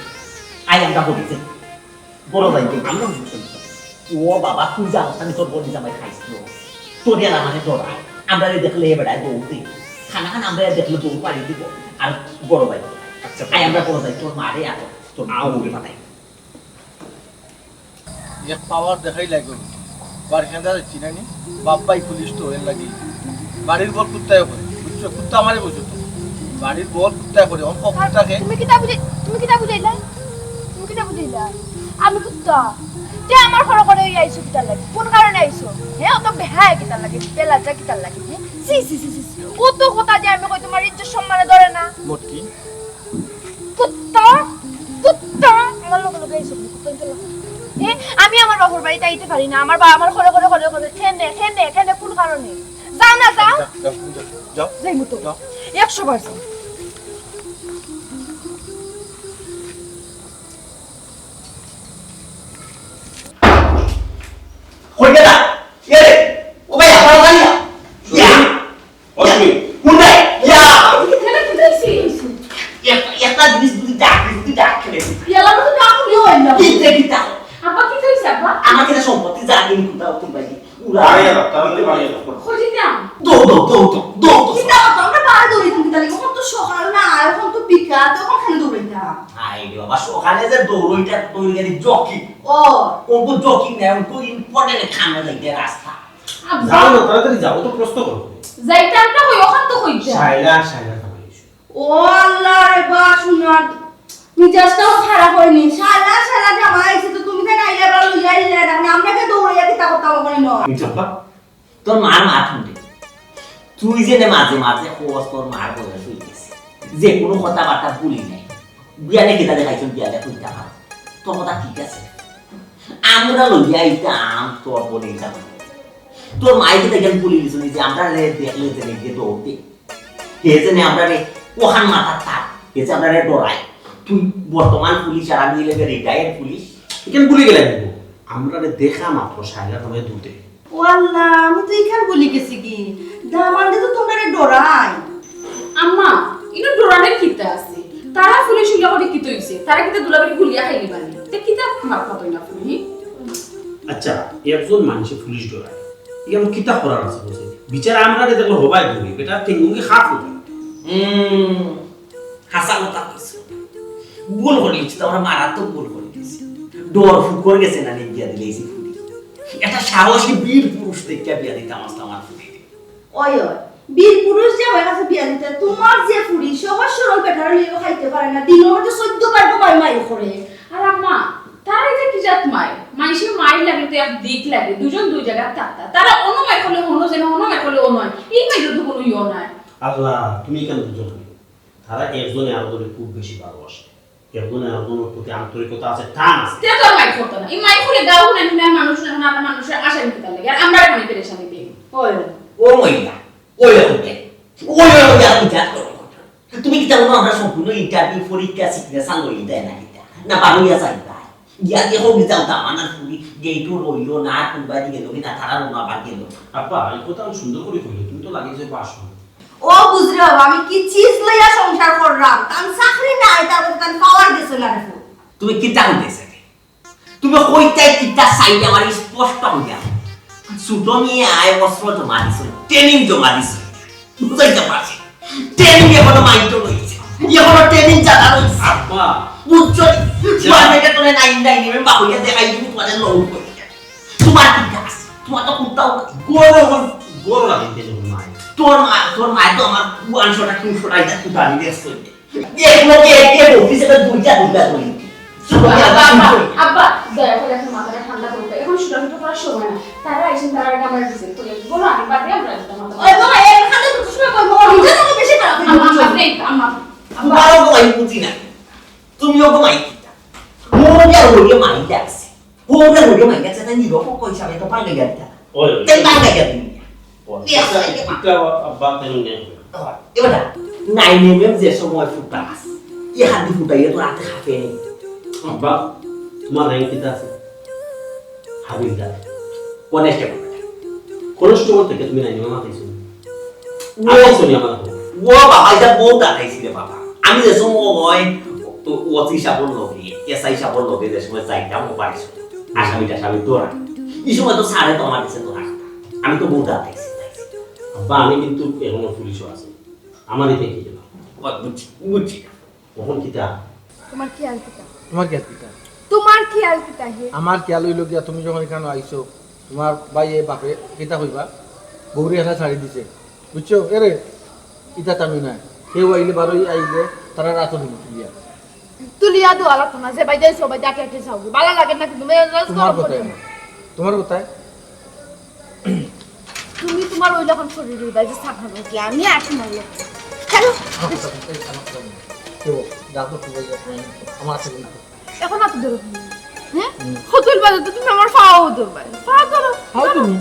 আয় আমরা বাড়ি যাই। বড় ভাই, আমরা বুঝতে পারি। ও বাবা, তুই জানোস না, তোর বড় জামাই খাইছিল। তোর এলা মানে ডরায়। আমরারে দেখলে এ বেটায় দৌড় দেয়। খানা খান আমরারে দেখলে দৌড় পাড়ি দিব। আর বড় ভাই, আচ্ছা, আয় আমরা বড় যাই, তোর মারে আর তোর আও। বউরে পাঠাই। এক পাওয়ার দেখাই লাগবে। বাড়ি কেন যাচ্ছি না নি? বাপ্পাই পুলিশ তো এর লাগি। বাড়ির বল কুত্তায় করে, বুঝছো? কুত্তা আমারে কইছো তো। বাড়ির বল কুত্তায় করে, অঙ্ক কুত্তাকে। তুমি কিতা বুঝাই-, তুমি কিতা বুঝাইলা? তুমি কিতা বুঝাইলা? আমি কুত্তা? তে আমার ঘরো ঘরো এই আইছো কিতার লাগি? কোন কারণে আইছো? হে, অত বেহায়া কিতার লাগি? বেলাজা কিতার লাগি? হে? ছি, ছি, ছি, ছি, ছি। অত কথা যে আমি কই, তোমার ইজ্জত সম্মানে ধরে না। মোটকি? কুত্তা, কুত্তা, আমার লগে লগে আইছো, কুত্তা চলো। এ, আমি আমার বাপর বাড়িত আইতে পারি না। আমার বা-, আমার ঘরো ঘরো ঘরো ঘরো, কেনে, কেনে, কেনে, কোন কারণে? যাও না, যাও। যাও, যাও, যাও, যাও। যাইমু তো। যাও। একশো বার যাও। তাহলে বাড়ি যাও। কই যাইতাম? দৌড় দৌড় দৌড় দৌড় দৌড় দৌড়। কিতা করতাম? আমরা বাড়ি দৌড়াইতাম কিতা লাগি? অখন তো সকাল না, অখন তো বিকাল, তো অখন কেনে দৌড়াইতাম? হায় রে বাবা, সকালে যে দৌড়, ওইটা তো ওই গাড়ি জকিং। ও, ও তো জকিং না, ও তো ইম্পর্টেন্ট কামে যাইতে রাস্তা। যাও না, তাড়াতাড়ি যাও, তো প্রশ্ন করো। যাইতাম না, ওই অখান তো কইতাম। শাইলা, শাইলা, খাবার এসো। ও আল্লাহ রে বা, শোনার মিজাজটাও খারাপ অয়নি। শালা, শালা জামাই আইছে তো তুমি কেনে আইলে আবার লইয়া আইলে না? আমরা কে দৌড়াইয়া কিতা করতাম ওখানে না? আব্বা, তোর মার মাত হুনরে। তুই যে নে মাঝে মাঝে কস তোর মার বয়স হই গেছে, যে কোনো কথাবার্তা ভুলি নাই। বিয়ানে কিতা দেখাইছস, বিয়ানে কইতা পারো। তোর কথা ঠিক আছে। আমরা লইয়া আইতাম, তোর বলে আইতাম। তোর মাই কিতা কেন ভুলি গেছনি যে আমরা রে দেখলে যে রেগে দৌড় দে। হে যে নে আমরা রে ওখান মাথার তার, হে যে আমরা রে ডরাই। তুই বর্তমান পুলিশ আর আমি রিটায়ার্ড পুলিশ। এখানে ভুলে গেলে নিব। আমরা রে দেখা মাত্র শাইলা তোমায় দুধে। ও আল্লাহ, আমি তো এখান বলি গেছি কি, দামান্দে তো তোমরা ডরাই। আম্মা, ইনো ডরানের কিতা আছে? তারা পুলিশ উল্লা করে কিতা হইছে? তারা কিতা দুলাভাইরে গুলিয়া খাইলিবা নি? তে কিতা মাত মাতইন না তুমি? আচ্ছা, একজন মানুষে পুলিশ ডরায়, এখানে কিতা করার আছে বলছে? বিচার আমরা রে দেখলে হবাই দৌড়ি, বেটা তিন গুঙ্গি খাপ উঠে। হুম, হাছা কথা কইছো। ভুল করি গেছি, তো আমরা মারাত্মক ভুল করি গেছি। ডর ফুকর গেছে না, নিয়ে গিয়া দিলে এই যে ফুলি। একটা সাহসী বীর পুরুষ দেখিয়া বিয়া দিতাম আসলে আমার ফুলি। ওই ওই, বীর পুরুষ যে আমার কাছে বিয়া দিতে, তোমার যে ফুরি সহজ সরল বেটারা লইয়া খাইতে পারে না, দিনের মধ্যে চোদ্দ বার ডোবাই মাইর করে। আর আম্মা, তারা এটা কি জাত মায়? মানুষের মায়ের লাগে তো এক দিক লাগে, দুজন দুই জায়গায় থাকতা। তারা অন্য মায় করলে অন্য যেন, অন্য মায় করলে অন্য হয়। এই মায়ের তো কোনো ইয়ে নাই। আল্লাহ, তুমি কেন বুঝো না? তারা একজনে আরেকজনে খুব বেশি ভালোবাসে, একজনে আরেকজনের প্রতি আন্তরিকতা আছে, টান আছে। তে তো আর মাইর করতো না। এই মাইর করে গাও না, না মানুষ না, না মানুষের আশা নিতে পারলে। আর আমরা মানে পেরেশানি পেয়ে। ওই, ও মহিলা, ওই রকম কেন? ওই রকম কেন বিচার করো? তুমি কি তেমন আমরা সম্পূর্ণ ইন্টারভিউ পরীক্ষা সিগনেচার লই দেয় না কিতা? না বারোইয়া যাই ভাই। গিয়া দেখো কি যাও দামানার ফুলি, গেটও রইল না, কোনবাদি গেল কি না, তারা রোনা বার গেল। আব্বা, এই কথা আমি সুন্দর করে কইলে, তুমি তো লাগিয়ে যে বাসন। ও বুঝরে বাবা, আমি কি চিজ লইয়া সংসার করলাম? তান চাকরি নাই, তার মধ্যে তান পাওয়ার গেছে না রে। তুমি কিতা কইতেছে? তুমি কইতাই কিতা চাইলে আমার স্পষ্ট হইয়া। ছোট নিয়ে আয় অস্ত্র জমা দিছে, ট্রেনিং জমা দিছে। বুঝাইতে পারছি। ট্রেনিং এখনো মাইন্ড রইছে। এখনো ট্রেনিং চালা রইছে। আব্বা, বুঝছো? তোমার বেটা তোরে নাইন নাইন এমএম বাহুইয়া দেখাই দিবি তোমাদের লউ করে। তোমার কি কাজ? তোমার তো কুত্তাও না। গরম, গরম লাগে কেন মাই? তোর মা, তোর মায় তো আমার ওয়ান শট আর টু শট আইতা কুদালি দিয়ে আসছে। এক লোকে এক এক অফিসে তো দুইটা দুইটা করে। আব্বা, আব্বা, আব্বা, দয়া করে এখন মাথাটা ঠান্ডা করুন। এখন ছোটাছুটি করার সময় না। তারা আইসেন, তারা আগে আমার দিচ্ছেন। বলো, আমি বাদ দিয়ে আমরা দিতাম। ওই বাবা, এর খাতে তো সময় কই, বাবা, বুঝে তো বেশি খারাপ হয়ে আম্মা, যাচ্ছে। আম্মা, please, আম্মা, আম্মা। তোমারও তো আমি বুঝি না। তুমিও তো মাই কিতা? মোরে হইলে মাই লাগছে। মোরে হইলে মাই লাগছে, তাই নিরপেক্ষ হিসাবে তো পাল্টে গেল তারা। ওই, ওই। তাই পাল্টে গেল। ওই। এটা আব্বা তেমন নেই। এবার নাইন এমএম যে সময় ফুটাস, এ হাতি ফুটাইলে তো রাতে খাপে নেই। আব্বা, তোমার র্যাঙ্ক কিতা আছে? হাবিলদার। কনস্টেবল। কনস্টেবল থেকে তুমি নাইন এমএম আতাইছো? ও, আতাইছো নি আমার? ও বাবা, এটা বহুত আতাইছি রে বাবা। আমি যে সময় ওসি সাহেবর লগে, এসআই সাহেবর লগে যে সময় যাইতাম অপারেশন, আসামি টাসামি ধরা, এই সময় তো স্যারে তো আমার কাছে তো রাখতাম। আমি তো বহুত আতাইছি। আব্বা, আমি কিন্তু এখনো পুলিশও আছি, আমার এটা কি দিলাম? ও, বুঝছি, বুঝছি। কখন কিতা? তোমার খেয়াল কিতা? তোমার খেয়াল কিতা? তোমার খেয়াল কিতা হে? আমার খেয়াল হইল গিয়া, তুমি যখন এখানে আইছো, তোমার ভাইয়ে বাপে কিতা কইবা, বউরে এলা ছাড়ি দিছে, বুঝছো? এরে, ইটা তামি নাই, কেউ আইলে বারোই আইলে তারা রাত দিব তুলিয়া। তুলিয়া দোয়া লাগতো না, যে বাইদে আইছো, বাইদে আটে আটে যাও, ভালো লাগে না কিন্তু, মেয়ে রাজ তোমার গরম করে কথায়, দেবো। তোমার কথায়। তুমি তোমার ওই রকম শরীর হইবা যে সাফা বসলে, আমি আর তোমার লোক। চলো। কেউ, ডাক্তার, তুমি আমার কাছে বলতো। এখন আর তো ধরো তুমি। হ্যাঁ? কতল বাজে তো তুমি আমার ফাও ধরবা। ফাও ধরো। হাও তুমি?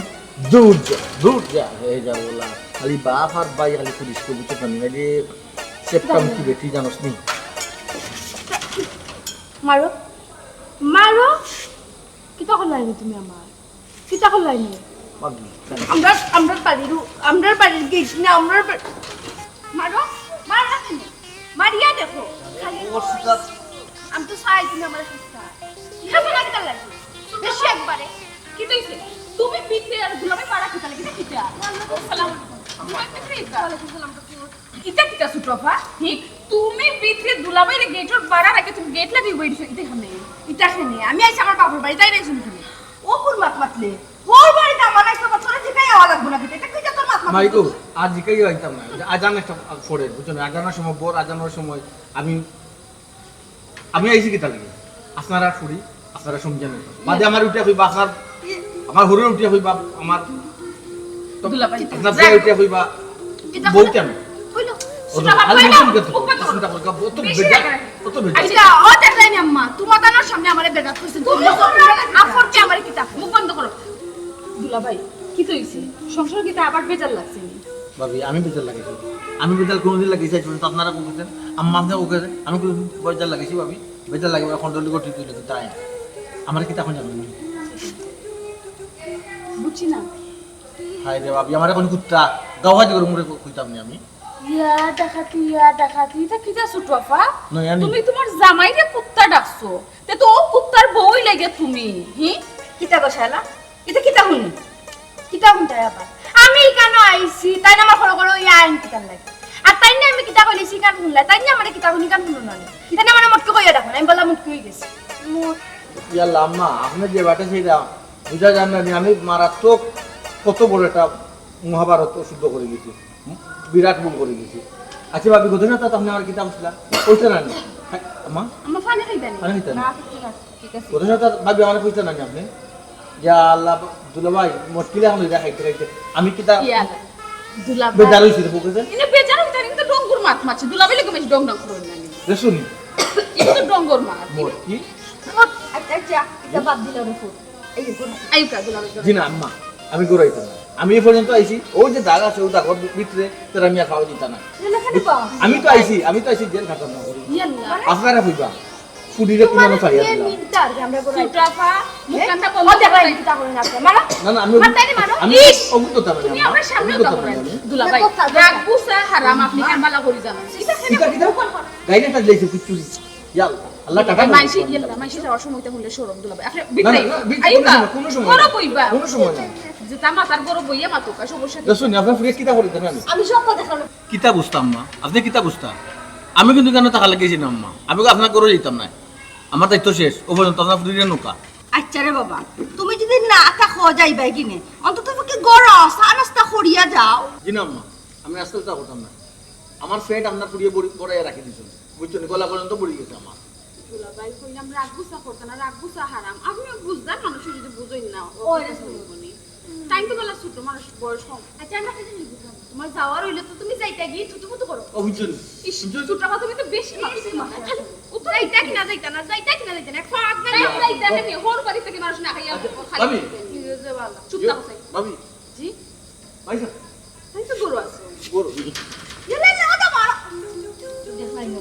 দূর যা, দূর যা, এই যা বলা। খালি বাপ আর ভাই খালি পুলিশ কবুতর নামি, নাইলে সেপ্টাম কি বেটি জানোস নি? মারো। মারো। কিতা করলাইনি তুমি আমার? কিতা করলাইনি? মাগি। আমরা, আমরা বাড়ির, আমরা বাড়ির গেট না, আমরা বাড়ি-, মারো, মারো তুমি। মারিয়া দেখো। খালি আমি তো চাই তুমি আমার সুস্থ। খাবো না কিতা লাগে? বেশি একবারে। কি হইছে? তুমি ভিতরে আর দুলাভাই পাড়া কিতা লাগে, ইটা কিতা? ওয়ালাইকুম আসসালাম। দুলাভাই ভিতরে ইতা। ওয়ালাইকুম আসসালাম। ইটা কিতা ছোট আপা? হি? তুমি ভিতরে দুলাভাইরে গেটর বারা রাখি তুমি গেট লাগাই বই দিছো, ইটা কেনে? ইটা কেনে? আমি আইছি আমার বাপর বাড়ি, তাই না শুনি তুমি? ও কোন মাত মাতলে? ওর বাড়িতে আমার নাই তো তোরা জিকাই আওয়া লাগবো না, ইটা কিতা তোর মাত মাতলে? মাইকো, আর জিকাই আইতাম না। আজান একটা পরে, বুঝছো না? আজানোর সময়, বর আজানোর সময় আমি আমি আইছি কিতা লাগি? আপনারা ফুড়ি, আপনারা সমঝে না। বাদে আমার উঠিয়া কইবা, আপনার, আমার হুরুর উঠিয়া কইবা, আমার, তো দুলাভাই, আপনার যাক। বিয়া উঠিয়া কইবা, কিতা বউ কইলা? কেন? কইলো। অত সুতা বাদ খালি কইলো। মুখে মুখে তো, উপর তো। চিন্তা করো, অত বেশি বেজার, রাখে। অত বেজার। আচ্ছা, ও দেখলাই নি আম্মা, তোমার তানোর সামনে আমারে বেজার করছে। তুমি তো আমারে কিতা? মুখ বন্ধ করো। দুলাভাই, কিতা অইছে? সংসার কিতা আবার বেজার লাগছে নি? ভাবি, আমি বেজার লাগাইছি। আমি বেজার কোনোদিন লাগাইছি, আজ পর্যন্ত আপনারা কইছেন, আম্মা আপনি কইছেন, আমি কোনোদিন বেজার লাগাইছি, ভাবি? বেজার লাগে, ওরা কন্ট্রোল করতে তুলে তো তাই। আমার কিতা এখন জানো না? বুঝছি না। হায় রে ভাবি, আমার এখন কুত্তা, গাওয়া দিয়ে মুড়ে কইতাম না আমি। ইয়া ডাকাতি, ইয়া ডাকাতি, ইটা কিতা ছোট আপা? নয়, আমি। তুমি তোমার জামাইরে কুত্তা ডাকছো, তে তো ও কুত্তার বউই লাগে তুমি, হি? কিতা গো শালা? ইটা কিতা হুনি? কিতা হুনতায় আবার? আমি ইকানো আইছি, তাইন আমার খরো খরো ইয়া আইন কিতার লাগি? আর তাইন না আমি কিতা কইলে ইকান হুনলা? তাইন না আমারে কিতা হুনি কান হুনো না নি? তাইন না আমারে মটকি কইয়া ডাকো না, আমি বললাম মটকি হই গেছি। মট- ইয়াল্লা আম্মা, আপনি যে বাটে সেইটা বুঝা যার না নি, আমি মারাত্মক কত বড় একটা মহাভারত অশুদ্ধ করে গেছি, বিরাট ভুল করে গেছি। আচ্ছা ভাবি, গত সপ্তাহে তো আপনি আমার কিতা বুঝলা? কইতে না নি? হ্যাঁ, আম্মা? আমার পানি খাইতা নি? পানি খাইতা নি? না, ঠিক আছে, ঠিক আছে। গত সপ্তাহে ভাবি আমার কইতে না নি আপনি? ইয়া আল্লাহ, দুলাভাই, মুশকিলে এখন এটা খাইতে খাইতে। আমি কিতা ইয়া আল্লাহ, দুলাভাই। বেজার হইছি রে, বুঝছেন? ইনে বেজার হইতে কিন্তু ডঙ্গুর মাত মারছে। দুলাভাই লোকে বেশি ডং ডং করে না নি। রে শুনি। ইনে তো ডঙ্গুর মাত। মোর কি? আচ্ছা, আচ্ছা, ইটা বাদ দিলাম রে ফুট। এই যে, গুণ। আইউকা, দুলাভাই, জি না, আম্মা, আমি ঘুরাইতাম না। আমি এই পর্যন্ত আইছি, ওই যে দাগ আছে, ও দাগর ভিতরে তোরা মিয়া খাওয়া দিতা না। না, না, কেন বা? আমি তো আইছি, আমি তো আইছি জেল খাতাম না করি। ইয়া আল্লাহ। আপনারা কইবা, ফুডিরে তোমার ছাড়িয়া দিলাম। মিনিট আর কি আমরা ঘুরাই। ছোট আপা, মুখ কানটা বন্ধ ও দেখো, করে। এই কিতা করে না, মারো। না, না, আমি মারতাই নি, মারো। আমি ইস! অমুক কথা বলে, তুমি আম্মা। আমার সামনে অমুক কথা কথা বলে বলে। আমি। দুলাভাই, কথা বলে। রাগ গুসা হারাম, আপনি কেন বালা করি জানেন? ইটা কেন? ইটা কিতা? গাইলে টাইলে এসে কুচুরি। ইয়া আল্লাহ, আল্লাহ টাকা দাও। মাইশি গেল না, মাইশি যাওয়ার সময় তো হইলে শরম দুলাভাই। আপনি না, না, ভিতরে না, ভিতরে আইবা। কোনো সময় না। করো কইবা। কোনো সময় না। যে তা মাথার গরম বইয়া মাতুক, আর সমস্যা কি? দেখুন, আপনার ফুরিয়ে কিতা করে দেখেন? আমি সব কথা দেখলাম। কিতা বুঝতাম না? আপনি কিতা বুঝতা? আমি কিন্তু কেন টাকা লাগিয়েছি না, আম্মা। আমি তো আপনার গরো যেতাম না। আমার দায়িত্ব শেষ। ও পর্যন্ত আপনার ফুরিয়ে নৌকা। আচ্ছা রে বাবা, তুমি যদি না থাকো যাইবাই কিনে, অন্তত পক্ষে গরো চা নাস্তা করিয়া যাও। জি না, আম্মা। আমি আস্তে আস্তে করতাম না। আমার ফ্রেন্ড আপনার ফুরিয়ে বড়ি-, বড়াইয়া রাখি দিয়েছেন। বুঝছো নি? গলা পর্যন্ত পড়ে গেছে আমার। দুলাভাই কইলাম রাগ গুসা করতে না, রাগ গুসা হারাম। আপনিও বুঝদার মানুষ যদি বুঝইন না, ও ওই কথা রে। শুনবনি। তাই তো বলা ছোট মানুষ, বয়স কম। আচ্ছা, আমরা একটা জিনিস বুঝলাম না। তোমার যাওয়ার হইলে তো তুমি যাইতা গিয়ে থুতু মুতু করো। ও, বুঝছো নি? ইস, বুঝছো নি? ছোট কথা তুমি তো বেশি মারছো। বেশি মারছো। খালি ও তো যাইতা কি না যাইতা না, যাইতা কি না যাইতা না। এক ফাঁক না যাইতা না, হোর বাড়ি থেকে মানুষ না খাইয়া আচ্ছা, খালি ভাবি। নিজে যে ভালো। চুপ ইয়ে, থাকো, ভাবি। জি? ভাই সাহেব। তাই তো গরু আছে। গরু। ইয়ে, না, না, ওটা বড়। দেখলাই না।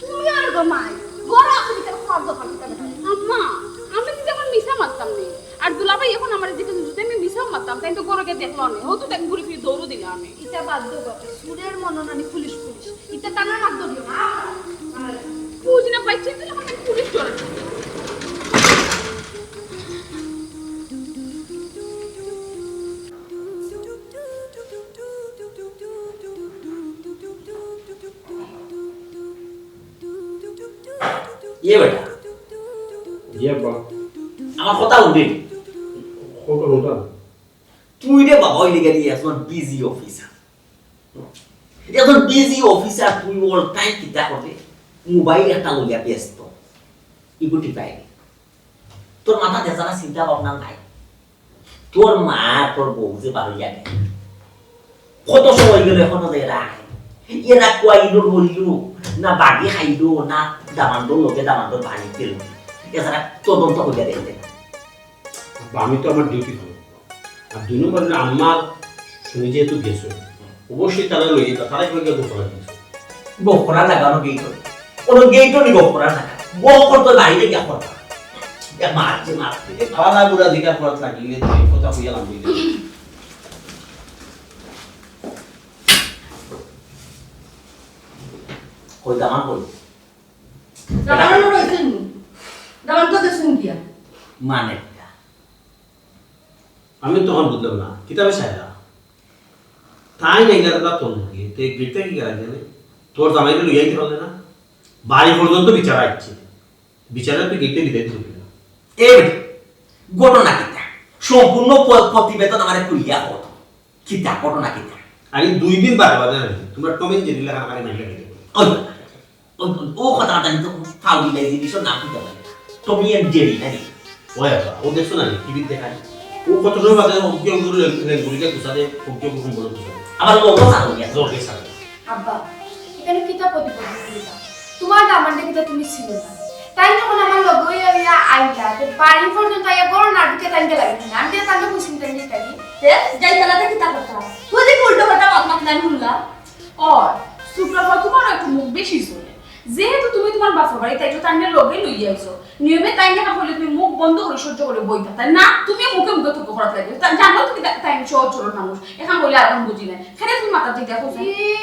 তুমি আর গো মাই। গরু আছে, ভিতরে খড় দোকান, ভিতরে। আম্মা, আমি তো যেমন মিছা মারতাম নি। আর দুলাভাই এখন আমার যেখানে যদি আমি মিছা মারতাম, তাই তো গরুকে দেখলো না। ও তো দেখ ঘুরে ফিরে দৌড় দিল আমি। ইটা বাদ দেও বাবা। সুরের মনো নানি পুলিশ পুলিশ। ইটা টানা মাত ধরিও না। বুঝি না, বাইক চেঞ্জ দিলে আমাকে পুলিশ ধরে। ইয়ে বেটা। জি আব্বা। আমার কথা হুনবি? কথা হুনতাম। তুই রে বাবা, ওই লিগে দিয়ে একজন বিজি অফিসার। একজন বিজি অফিসার, তুই all time কিতা করে? মোবাইল একটা লইয়া ব্যস্ত। ইগু টিপাই। তোর মাথাত এছাড়া চিন্তা ভাবনা নাই। তোর মা, তোর বউ যে বাড়ি গেল, কত সময় গেল, এখনো যে এরা আহে। এরা কুয়াইলো রইল, না বাড়ি খাইল, না দামান্দর লগে দামান্দর বাড়ি গেল। এছাড়া তদন্ত করিয়া দেখতে। আব্বা, আমি তো আমার ডিউটি করবো। আর দুই নম্বর হলো, আম্মা শুনি যেহেতু গেছো, অবশ্যই তারা লইয়া যেতা, তারা কিভাবে গোপন দিয়েছে? গোপন লাগানো গেট। কোনো গেটও নেই গোপন লাগা। গোপন তো বাইরে গিয়া কথা। ইয়া মারছে, মারছে। বালা বুড়া দিকে পড়া লাগিলে, তুই কথা কইয়া লাভ হইল। কই দামান কই? দামান রইছেন নি? দামান তো দেশন গিয়া। মানে একটা। আমি তখন বুঝলাম না, কিতাবে সাইরা। তাই নাই না, তোর মুখে, তে গেটটা কি করা জানে? তোর জামাইরে লইয়া আইতে পারলে না? বাড়ি পর্যন্ত বিচার আইছে, বিচারে তুই গেটটা দিতে দিবি না। এই বেটি, ঘটনা কিতা? সম্পূর্ণ প-, প্রতিবেদন আমারে খুলিয়া কও। কিতা ঘটনা কিতা? আরে দুই দিন বাদে বাদে আইছে, তোমরা টম এন্ড জেরি লাখান আমারে মাইরা দিলে। ওই, ও, ও কথা কথা কিন্তু ফাউল দিলাই জিনিসও নাম দিতে পারে। টমি এন্ড জেরি নাকি? ওই আপা, ও দেখছো না টিভিত দেখায়? ও কত সময় বাদে অজ্ঞ অঙ্গুর লেঙ্গুরিকে গুছা দেয়, অজ্ঞ অঙ্গুর সম্বল গুছা দেয়। আবার লোকও সারো গিয়া। লোকে সারো। আব্বা, এখানে কিতা প্রতিপত্তি করিতা? তোমার দামান্ডে কিতা তুমি ছিল না? তাই যখন আমার লগে হইয়া হইয়া আইলা, তো বাড়ি পর্যন্ত আইয়া বড় নাটকে তাইকে লাগে না। আমি কিতা তাইকে বুঝিনি তাই নিয়ে থাকি? এ, যাই তালাতে কিতা কথা? তুই যে উল্টো পাল্টা মাত মাত নাই শুনলা? ও, সুপ্রভা, তোমার একটু মুখ বেশি চলে। যেহেতু তুমি তোমার বাপর বাড়ি, তাই তো তাইকে লগে লইয়া আইছো। নিয়মে তাই দেখা করলে তুমি মুখ বন্ধ করে সহ্য করে বই থাকতে না, তুমি মুখে মুখে তর্ক করাত লাগে। তা জানো তুমি তা-, তাই সহজ সরল মানুষ। এখন বলে আর এখন বুঝি নাই। কেনে তুমি মাথা ঠিক দেখো? এ,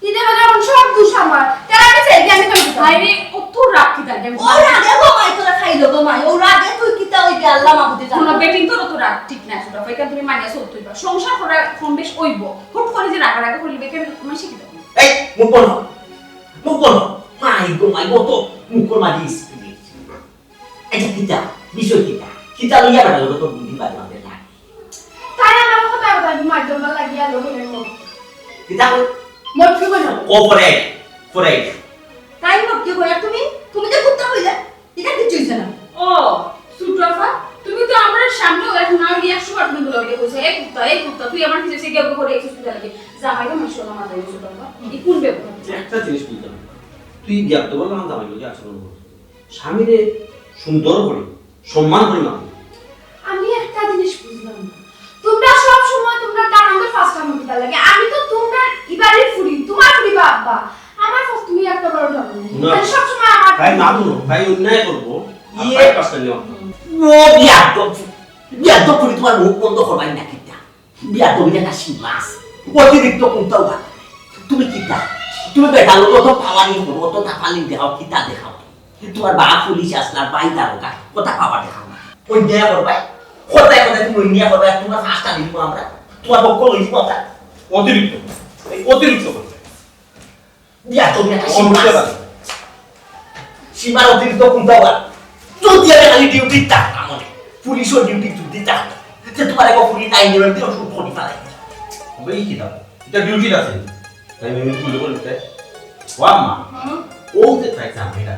ইদে বাজার এখন সব দোষ আমার। তারা আমি চাই কি আমি কেন দিতাম? আরে, ও তো রাগ কি তাই? ও রাগে গো মাই, তোরা খাইলো গো মাই। ও রাগে তুই কিতা হইবে আল্লাহ মাবুদে জানে। কোনো বেটিন তোর তো রাগ ঠিক না, ছোট ভাই, কারণ তুমি মানিয়া চলতে হইবা। সংসার করা কম বেশ হইব। হুট করে যে রাগারাগি করলে বেকার মানুষ শিখে দেবো। এই, মুখ বন্ধ। মুখ বন্ধ। মাই গো মাই, ও তো মুখর মাঝে স্পিরিট। এটা কিতা? বিষয় কিতা? কিতা লইয়া বেটা লোক তো বুদ্ধি বাদ আমাদের না। তাই আমার কথা কথা মাধ্যম লাগিয়া লোক হইলেন মত। কিতা কই? মত কি কইল? ও পরে, পরে। তাই মত কি কইলা তুমি? তুমি যে কুত্তা কইলা? এটা কিচ্ছু হইছে না। ও, সুপ্রভা, তুমি তো আমার সামনে ওই এখন আমি একশো বার তুমি বলে বলে কইছো, "এই কুত্তা, এই কুত্তা, তুই আমার পিছে গিয়ে করে একশো কুত্তা লাগে।" জামাইকে মারছো না মাথায়, সুপ্রভা। এই কোন ব্যবহার? একটা জিনিস বুঝলাম না। তুই বিয়ার তো বললাম, জামাই লোকে আচরণ করছিস। স্বামীরে সুন্দর করে, সম্মান করে মানো। আমি একটা জিনিস বুঝলাম না, তোমরা সব সময় তোমরা দামান্দর ফার্স্ট টাইম কিতা লাগে? আমি তো তোমরা ইবারে ফুরি, তোমার ফুরি বা আব্বা। আমার ফার্স্ট তুমি একটা বড় ঢং। না। মানে সব সময় আমার তাই না, ধরো, তাই অন্যায় করবো। ইয়ে। আপনার পাঁচটা নিয়ম। ও বিয়ার তো, বিয়ার তো ফুরি তোমার মুখ বন্ধ করবাই না কিতা? বিয়ার তো একটা সীমা আছে। অতিরিক্ত কোনটাও ভালো না। তুমি কিতা? তুমি বেটা লোক অত পাওয়ারিং করো, অত দাপালিং দেখাও, কিতা দেখাও? তোমার বাপ পুলিশ আসলা, ভাই দারোগা, কথা পাওয়া দেখাও না। অন্যায় করবাই, কথায় কথায় তুমি অন্যায় করবাই, তোমার ফাঁসটা নিব আমরা, তোমার পক্ষ লই দিব আমরা। অতিরিক্ত, এই অতিরিক্ত করবে। বিয়া তো বিয়া, অনুরোধ সীমা। জানাই। সীমার অতিরিক্ত কোনটা আবার? যদি আমি খালি ডিউটি থাকতাম, মানে, পুলিশও ডিউটি যদি থাকতাম, যে তোমার এক পুলিশ নাই নেবেন, দিয়ে শুরু করি ফেলাই। ভাই, কি দাও? এটা ডিউটি আছে। তাই আমি ভুল করে দিতে। ও আম্মা, হুম? ও যে তাই জানে না।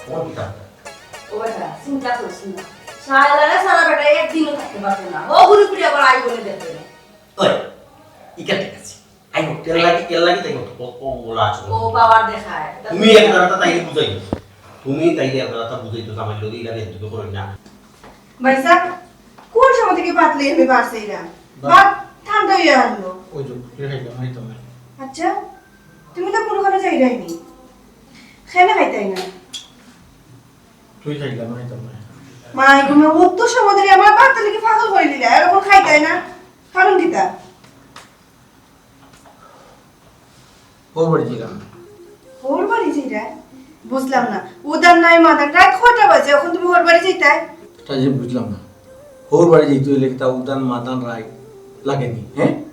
কোন কিতাব? ও বেটা, চিন্তা করিস না। সারা লাগে সারা বেটা একদিনও থাকতে পারবে না। ও ঘুরে ফিরে আবার আই বলে দেখবে না। ওই, ইকা ঠিক আছে। আই হোক, তেল লাগে, তেল লাগে, তাই হোক। ও, ও, ওলা আছে। ও পাওয়ার দেখায়। তুমি এক দাঁড়াটা তাই বুঝাই। তুমি তাই এক দাঁড়াটা বুঝাই তো, আমার লোকে ইলা একটু করে না। ভাইসাব, কোন সময় থেকে ভাত লইয়া আমি বাড়ছে এরা? বা- ভাত ঠান্ডা হইয়া আনলো। ওই যে, ফিরে খাইলাম, এই তো না। আচ্ছা, তুমি তো কোনোখানে যাইরাই নি। খেলে খাইতাই না। তুই খাইলাম, এই তো না। মাই গো, মা, অত সময় ধরে আমার ভাত লাগি পাগল করে দিলা, এরকম খাইতাই না। কারণ কিতা? হউর বাড়ি যাইরাম। হউর বাড়ি যাইরায়? বুঝলাম না। উদান নাই মাদান, রাইত কয়টা বাজে? অখন তুমি হউর বাড়ি যাইতায়? তাই যে বুঝলাম না। হউর বাড়ি যাইতে অইলে কিতা উদান মাদান রাইত লাগেনি, হ্যাঁ?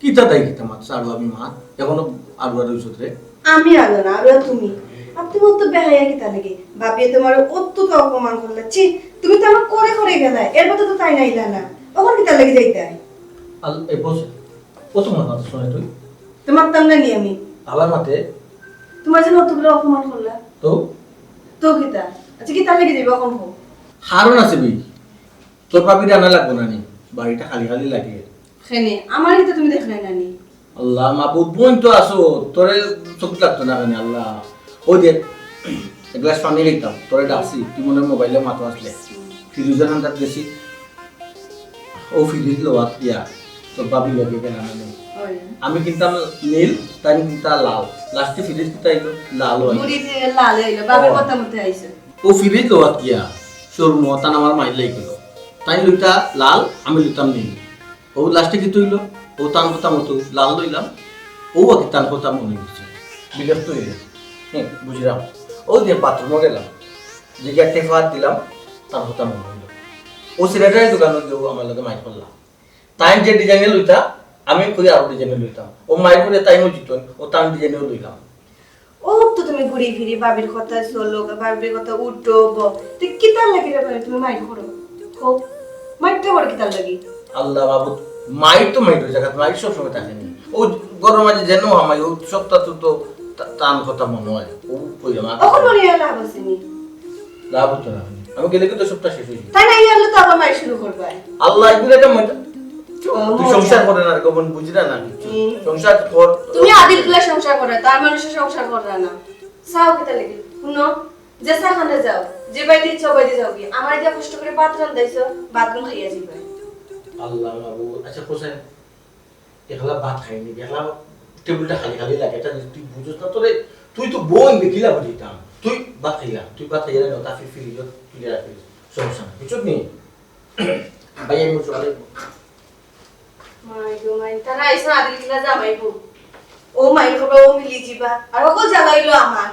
কিতা তাই কিতা মাত, ছাড়ো আমি মাত। এখনো আড়ুয়া রইছত রে। আমি আলো না, আড়ুয়া তুমি। আর তুমি অত বেহায়া কিতা লাগে? বাবিয়ে তোমারে অত তো অপমান করলা। ছি, তুমি তো আমার করে করে গেলায়। এর মধ্যে তো তাই নাইলা না। অখন কিতা লাগে যাইতায়? আল-, এ বসে। কত মাত মাত শুনে তুই? তোমার তাম না নি আমি। আবার মাতে? তোমার জন্য অতগুলো অপমান করলা। তো? তো কিতা? আচ্ছা, কিতা লাগি যাইবা অখন কও? কারণ আছে বি। তোর ভাবিরে আনা লাগবো না নি? বাড়িটা খালি খালি লাগে। কেনে? আমার ইতা তুমি দেখরায় না নি? আল্লাহ, মাবুদ, বইন তো আছো, তোরে চকুত লাগতো না কেনে, আল্লাহ? ওই দেখ, এক গ্লাস পানি খাইতাম, তোরে ডাকছি, তুই মনে হয় মোবাইলে মাতো আসলে। ফিরুজান আন্দাজ গেছি। ও ফিরিজ লওয়াত গিয়া, তোর ভাবি লগে কেন আনা নেই? ওই। আমি কিনতাম নীল, তাই কিনতা লাল। লাস্টে ফিরিজ কিতা আইলো? লাল হয়। মুড়ি দিয়ে লাল হইলো, বাবার ও। কথা মতে আইছে। ও ফিরিজ লওয়াত গিয়া, শোরুম তান আমার মাইর লাগি গেল। তাই লইতা লাল, আমি লইতাম নীল। ও লাস্টে কিতা অইলো? ও তান কথা মতো লাল লইলাম, ও আর কি তান কথা মনে হইছে। বিরক্ত হইলে, হ্যাঁ, বুঝলাম। ও যে বাথরুমে গেলাম, যে গিয়া টেফাত দিলাম, তার কথা মনে হইল। ও সিলেটের দোকানো গিয়া আমার লগে মাইর করলা। তাইন যে ডিজাইনে লইতা, আমি কই আরো ডিজাইনে লইতাম। ও মাইর করে তাইনও জিতন, ও তান ডিজাইনেও লইলাম। ও তো তুমি ঘুরি ফিরি ভাবির কথা চলো, ভাবির কথা উঠো, ব-, তুই কিতার লাগি রে ভাই, তুমি মাইর করো? হো, মাইরটা করো কিতার লাগি? আল্লাহ মাবুদ, মাইর তো মাইর অইছে, মাইর সব সময় থাকে নি। ও গরম মাঝে যেন আমায়, ও সপ্তাহ তো, তো তা-, তান কথা মনে হয়। ও কইলাম, আর অখন মনে হয় লাভ আছে নি? লাভ হতো না। আমি গেলে কিন্তু সবটা শেষ হয়ে যাবে। তাই না, এই হলে তো আবার মাইর শুরু করবে। আল্লাহ, এগুলো একটা মজা। ও, তুই মজা। সংসার করে না রে, গোপন বুঝি না, না কিছু। হুম। সংসার কর। তুমি আদিল গুলা সংসার করে, তার মানুষের সংসার করে না। চাও কিতা লাগি? শুনো, যে চা খানে যাও, যে বাড়িতে ইচ্ছা বাড়িতে যাও কি? আমার যে কষ্ট করে ভাত রান্ধাইছো, ভাত গুণ খাইয়া যাবে। আল্লাহ মাবুদ, আচ্ছা, কোথায়? একলা ভাত খাইনি, একলা টেবিলটা খালি খালি লাগে, এটা যদি তুই বুঝছ না, তোরে, তুই তো বই দেখিলা বুঝিতাম, তুই ভাত খাইলা, তুই ভাত খাইলা না, কাফি ফিরিল, তুই রাখিস, সমস্যা না, বুঝছ নি? ভাই, আমি বুঝছি, আরে, মাই গো মাই, তারা আইসা আদিল কিলা জামাইবো। ও মাই খবর ও মিলি যিবা, আর ওকে জ্বালাইলো আমার।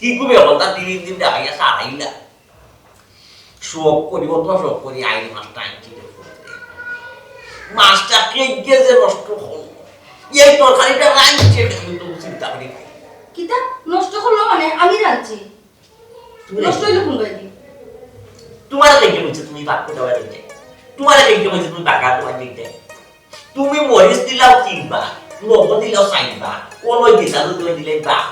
কি কবি অখন তা তিন দিন দেখাইয়া সারাইলা। শখ করি, অত শখ করি, আইল মাছটা আনছি রে পুত্রে। মাছটা কে কে যে নষ্ট করলো। এই তরকারিটা রাঁধছে, আমি তো চিন্তা করি নাই। কিতা নষ্ট করলো মানে? আমি রাঁধছি। তুমি নষ্ট হইলো কোন বাড়ি? তোমার লেগে বলছে তুমি বাক্য দেওয়া দিতে। তোমার লেগে বলছে তুমি বাঁকা দেওয়া দিতে। তুমি মরিচ দিলাও তিনবার, লবণ দিলাও চারবার, কলই দিতা দুধ দিলে বাহ,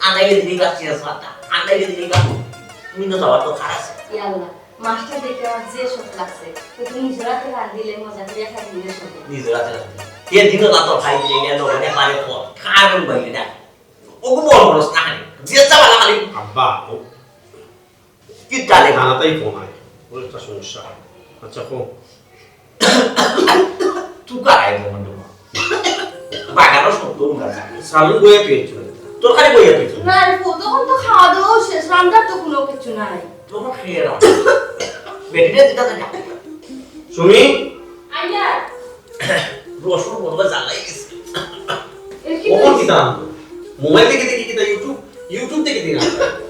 আনাইলে দিলে বা চিয়াস পাতা, আনাইলে দিলে বা হুম। তুমি তো যাওয়ার তো খারাপ। ইয়া আল্লাহ, মাছটা দেখে আমার যে শখ লাগছে, তো তুমি নিজের হাতে রান্ধিলে মজা করে খাই নিজের শখে। নিজের হাতে রান্ধিলে। এ দিনও না তো খাই দিলে, গেল, মানে, পারে পর, খাওয়ার বাইরে না। ওগু বড় বড় স্থানে, যে চাওয়ালা খালি। আব্বা, ও কিতা রে? থানাতেই ফোন আয়। ওর একটা সমস্যা। আচ্ছা, ফোন। তুই কারাই ফোন দেবো। বাগানো শব্দ উঠা যায়। সালু বইয়া পেয়েছো। তোর খালি বইয়া পেয়েছো। না রে, ফোন তখন তো খাওয়া দাওয়াও শেষ, রান্নার তো কোনো কিছু নাই। তখন খেয়ে রাখ। বেটিটা যেটা থাকে। সুমি? আইয়া। রসুন মনে হয় জ্বালাই গেছে। এর কি ওর হয়েছে? কিতা? মোবাইল দেখে দেখে কিতা YouTube? YouTube দেখে দেখে না।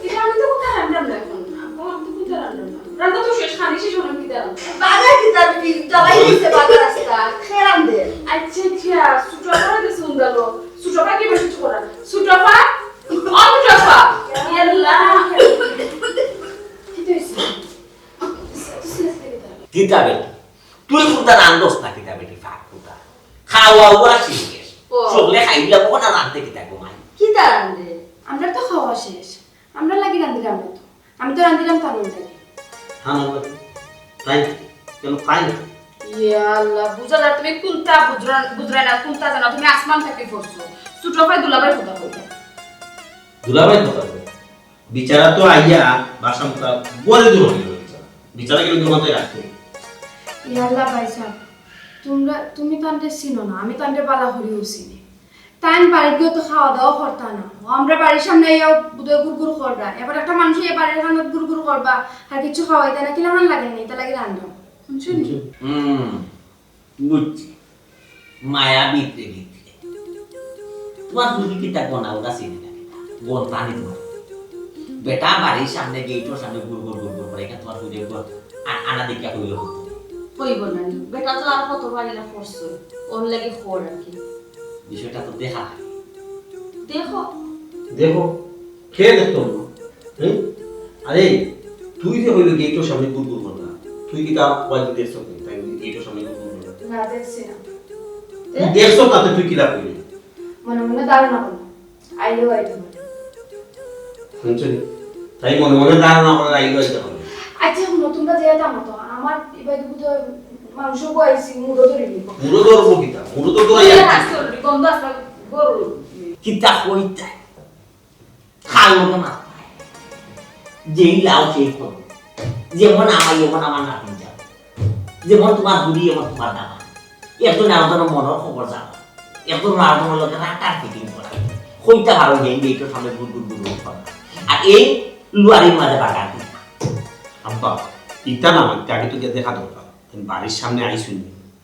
কিতা আমি তো কোথায় রান্না না এখন? আব্বা, আমি তো কোথায় রান্না না? রান্না তো শেষ, খানি শেষ হলাম কিতা রান্না? বাজার কিতা বিক্রি? জ্বালাই গেছে বাজার রাস্তা। খেয়ে রান্ধে। আচ্ছা, আচ্ছা, ছোট আপারা গেছে উন্দালো। ছোট আপা কি বেশি করা? ছোট আপা? ও ছোট আপা? ইয়াল্লা। কি তো হয়েছে? কিতা বে? তুই কোনটা রান্ধস না কিতা বেটি ফাঁক কোনটা? খাওয়া ওয়া শেষ। ও। সকলে খাইলে ওখানে রান্ধতে কিতা গো মাই? কিতা রান্ধে? আমরা তো খাওয়া শেষ। আমরা লাগি রান্ধি আমরা তো। আমি তো রান্ধিলাম তার লাগি। হ্যাঁ, না, না। তাই না? কেন তাই না? ইয়া আল্লাহ, বুঝা যায় তুমি কোনটা বুঝরা-, বুঝরায় না, কোনটা জানো? তুমি আসমান থেকে পড়ছো। ছোট ভাই দুলাভাই কথা বলবে। দুলাভাই কথা বলবে? বিচারা তো আইয়া বাসা মুখা বলে দূর হইল বিচারা। বিচারা গেলে দোকান থেকে রাখতে। ইয়া আল্লাহ ভাইসাব, তোমরা, তুমি তানরে চিনো না, আমি তানরে বালা করিও চিনি। তান বাড়িত গিয়া তো খাওয়া দাওয়া করতা না। ও আমরা বাড়ির সামনে আইয়া বুধহয় গুড় গুড় কররা। এবার একটা মানুষ এই বাড়ির কানত গুড় গুড় করবা, আর কিছু খাওয়াইতা না, কিলাখান লাগে না, এটা লাগে রান্না। শুনছো নি? হুম। বুঝছি। মায়া ভিতরে ভিতরে। তোমার ফুরি কিতা গনা ওটা চিনি না কিতা? গনতা নি তোমার। বেটা বাড়ির সামনে, গেইটর সামনে গুড় গুড় গুড় গুড় করে, এটা তোমার ফুরি গন আ-, আনা দেখিয়া কইলে হতো। কইব না নি। বেটা তো আর কত বাড়ি না করছে। ওর লাগি খবর আর কি। বিষয়টা তো দেখা। দেখো। দেখো। কে দেখতো? হুম? আরে, তুই যে হইলো গেইটর সামনে গুড় গুড় করলা, তুই কিতা ওয়াইজ দেখছস নি? তাই বলি গেইটর সামনে গুড় গুড় করলা। না, দেখছি না। তুই দেখছস না, তে তুই কিলা কইলি? মনে মনে ধারণা করলাম। আইলেও আইতে পারে। শুনছো নি? তাই মনে মনে ধারণা করে আইলেও আইতে পারে। আচ্ছা, হুনো, তোমরা যে এটা মতো, আমার এবার কিন্তু মাংস বয়াইছি, মুড়ো ধরিনি। মুড়ো ধরবো কিতা? মুড়ো তো তোরা ওই আর হাত ধরবি, গন্ধ আসবে, গরু। কিতা কইতা? খাল মতো না। যেই লাও সেই ফল। যেমন আমার, এমন আমার নাতিন যাও। যেমন তোমার বুড়ি, এমন তোমার দাদা। একজন আরেকজনের মনের খবর জানো। একজন আরেকজনের লগে রাগটা ফিটিং করা। কইতা পারো যে এই মেয়েটার সামনে গুড় গুড় গুড় গুড় করে। আর এই লুয়ারির মাঝে বাগান দিতা। আব্বা, ইতা না মানতে আগে তো গিয়া দেখা দরকার। তুমি বাড়ির সামনে আইসুন।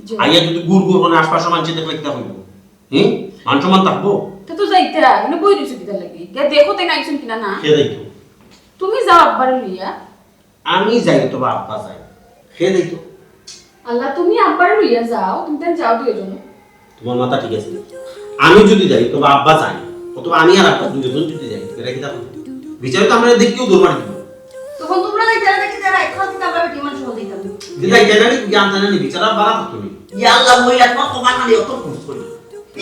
জি। আইয়া যদি গুড় গুড় করে আশপাশে মানুষে দেখলে কিতা কইব? হুম? মান সম্মান থাকবো? তা তো যাইতা, মানে বই রইছো কিতা লাগি? গিয়া দেখো তাই না আইসুন কিনা না? কে যাইতো? তুমি যাও আব্বারে লইয়া। আমি যাই তো বা আব্বা যাই? কে যাইতো? আল্লাহ, তুমি আব্বারে লইয়া যাও, তুমি তাই যাও দুইজন। তোমার মাথা ঠিক আছে নি? আমি যদি যাই, তো বা আব্বা যাই, অথবা আমি আর আব্বা দুইজন যদি যাই, এটা কিতা? বিচারে তো আমরা দেখি কেউ দৌড় মারি দিব। তখন তোমরা যাইতারা দেখি তারা এক খাওয়া দিতে আমরা বেটি মানুষ হল দিতাম। দিদা, এটা জানি কি জানতে না নি, বিচারা বাড়া তুমি। ইয়া আল্লাহ, মহিলা তোমার কপাল খালি অত খুশ করি।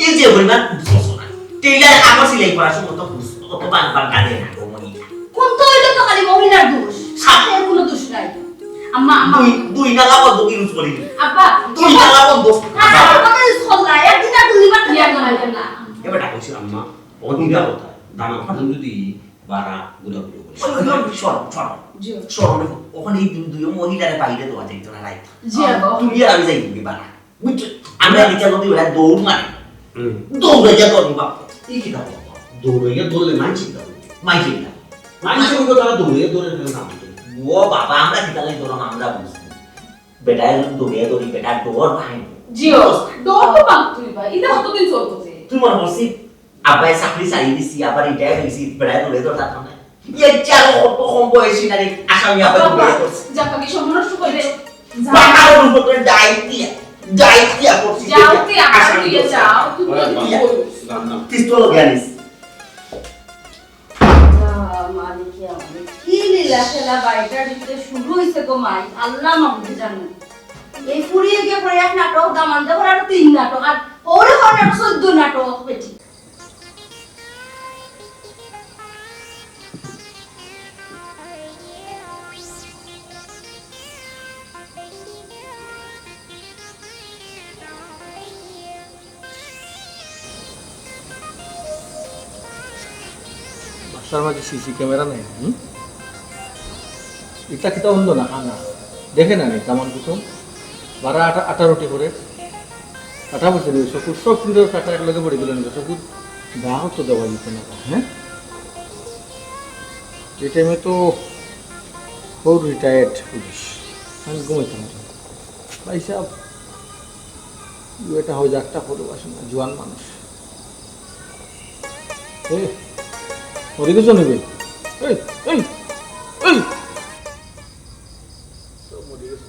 এই যে পরিমাণ খুশ করছো না। টেইলার কাপড় সিলাই করার সময় অত খুশ, অত বান বান কাঁদে না গো মহিলা। কোন তো হইলো তো খালি মহিলার দোষ, সাথে আর কোনো দোষ নাই। আম্মা, আম্মা। দুই, দুই নালা বন্ধ ইউজ করি। আব্বা, দুই নালা বন্ধ। আচ্ছা, আমাকে ইউজ করলা, একদিন আর দুইবার তো ইয়া না, ইয়া না। এবার ডাকছি আম্মা, অন্য কথা। দানা ফাটন যদি বাড়া গুলা গুলো করে। ওই, ওই, ওই, শোনো, শোনো। জি। শোনো, ওখানে এই দুই, দুই মহিলারে বাইরে দেওয়া যাইতো না, রাইট? জি, আব্বা। তুমি আর আমি যাই কিন্তু বাড়া। বুঝছো? আমরা এটা যদি ওরা দৌড় মারে, হুম। দৌড়ে যা তোর বাপ। এই কি দাও? দৌড়ে গিয়ে দৌড়লে মানছি দাও। মানছি না। মানছি না, তারা দৌড়ে দৌড়ে ফেলে না। ও বাবা, আমরা কি তাহলে দৌড়াম, আমরা বুঝবো। বেটায় যদি দৌড়ে দৌড়ি, বেটা ডর ভাঙে। জিও, ডর তো ভাঙতোই বা। এটা কতদিন চলতেছে? তুই মনে করছিস, আব্বায় চাকরি ছাড়ি দিছি, আবার রিটায়ার হইছি, বেটায় দৌড়ে দৌড় থাকতাম না। ইয়ে, চার কত কম বয়সী নারী আসামি আবার বাবা, দৌড়ে করছে। যা, বাকি সময় নষ্ট করে। যা। বাবা, ওর উপরে ডাইট দিয়া, ডাইট দিয়া করছি। যাও, তুই আমার আসামি লইয়া করছে। যাও, তুমি ওরে যদি বাবা, বলো। রান্না। পিস্তল লগে আনিস। আল্লাহ, মালিকে আমাদের কি লীলা খেলা বাড়িটার ভিতরে শুরু হইছে গো মাই, আল্লাহ মাবুদ জানে। এই ফুরিয়ে গিয়ে পরে এক নাটক, দামান দেবর আরো তিন নাটক, আর ওরে হওয়ার আরো চোদ্দ নাটক বেটি। বাসার মাঝে সিসি ক্যামেরা নাই, হুম? ইটা কিতা অন্ধ না, কানা? দেখে না নি, তেমন কিছু? বারা আটা, আটা রুটি করে। আটা বলছে নি, চকুর সব কিন্তু কাটা এক লগে পড়ে গেল নি, চকুর বাহক তো দেওয়া যেত না, হ্যাঁ? যে টাইমে তো ও রিটায়ার্ড পুলিশ, আমি ঘুমাইতাম না। ভাই সাহেব, এটা হয় যে একটা পরিবার না, জোয়ান মানুষ। এই, মরে গেছো নাকি? এই, এই, এই। তো মরে গেছে।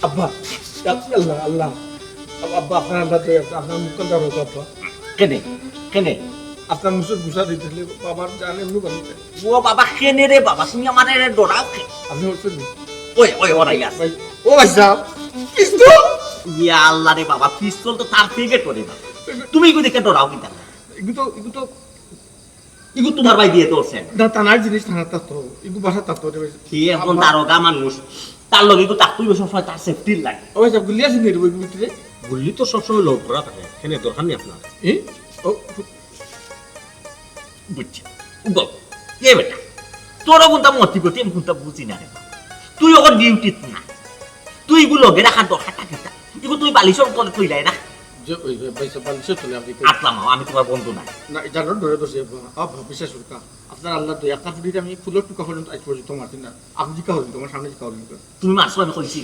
আব্বা, আল্লাহ, আল্লাহ। আব্বা, আপনার আল্লাহ দয়া, আপনার মুখ কান্দার হোক, আব্বা। কেনে? কেনে? আপনার মুখের গুছা দিতে হলে বাবার জানে এমনি বানিয়ে। ও বাবা, কেনে রে বাবা? তুমি আমার এরে ডরাও কে? আপনি বলছেন নি? ওই, ওই, ওরাই আছে। ভাই, ও ভাই সাহেব, পিস্তল! ইয়া আল্লাহ রে বাবা, পিস্তল তো তার থেকে ডরে না। তুমি এগুলো দেখে ডরাও কিতা? এগুলো তো, এগুলো তো ইগু তোমার ভাই দিয়ে ধরছেন। না, থানার জিনিস থানার তা তো। ইগু বাসা তা তো রে ভাই। কি এখন আব্বা। দারোগা মানুষ, তার লগে ইগু থাকতেই সবসময় তার সেফটির লাগে। ও ভাই সাহেব, গুল্লি আছে নি রে ওই ভিতরে? গুল্লি তো সবসময় লোড করা থাকে, এখানে দরকার নেই আপনার। এ? ও, বুঝছি। বল, এ বেটা, তোরও কোনটা মতি গতি, আমি কোনটা বুঝি না রে। তুই ওর ডিউটিত না, তুই ইগু লগে রাখার দরকারটা কিতা? ইগু তুই বালিশর উপরে তুই যায় না। যে ওই, ওই, ভাই সাহেব, বালিশর তলে আপনি তো আতলা মাও, আমি তোমার বন্ধু না। না, এটা রোড ধরে ধরছে, আব্বা, বিশ্বাস করুন, আপনার আল্লাহ দয়া, কাপড়িটা আমি ফুলের টুকা পর্যন্ত আজ পর্যন্ত মারছি না। আপনি জিজ্ঞাসা করুন, তোমার সামনে জিজ্ঞাসা করুন। তুমি মারছো, আমি কইছি?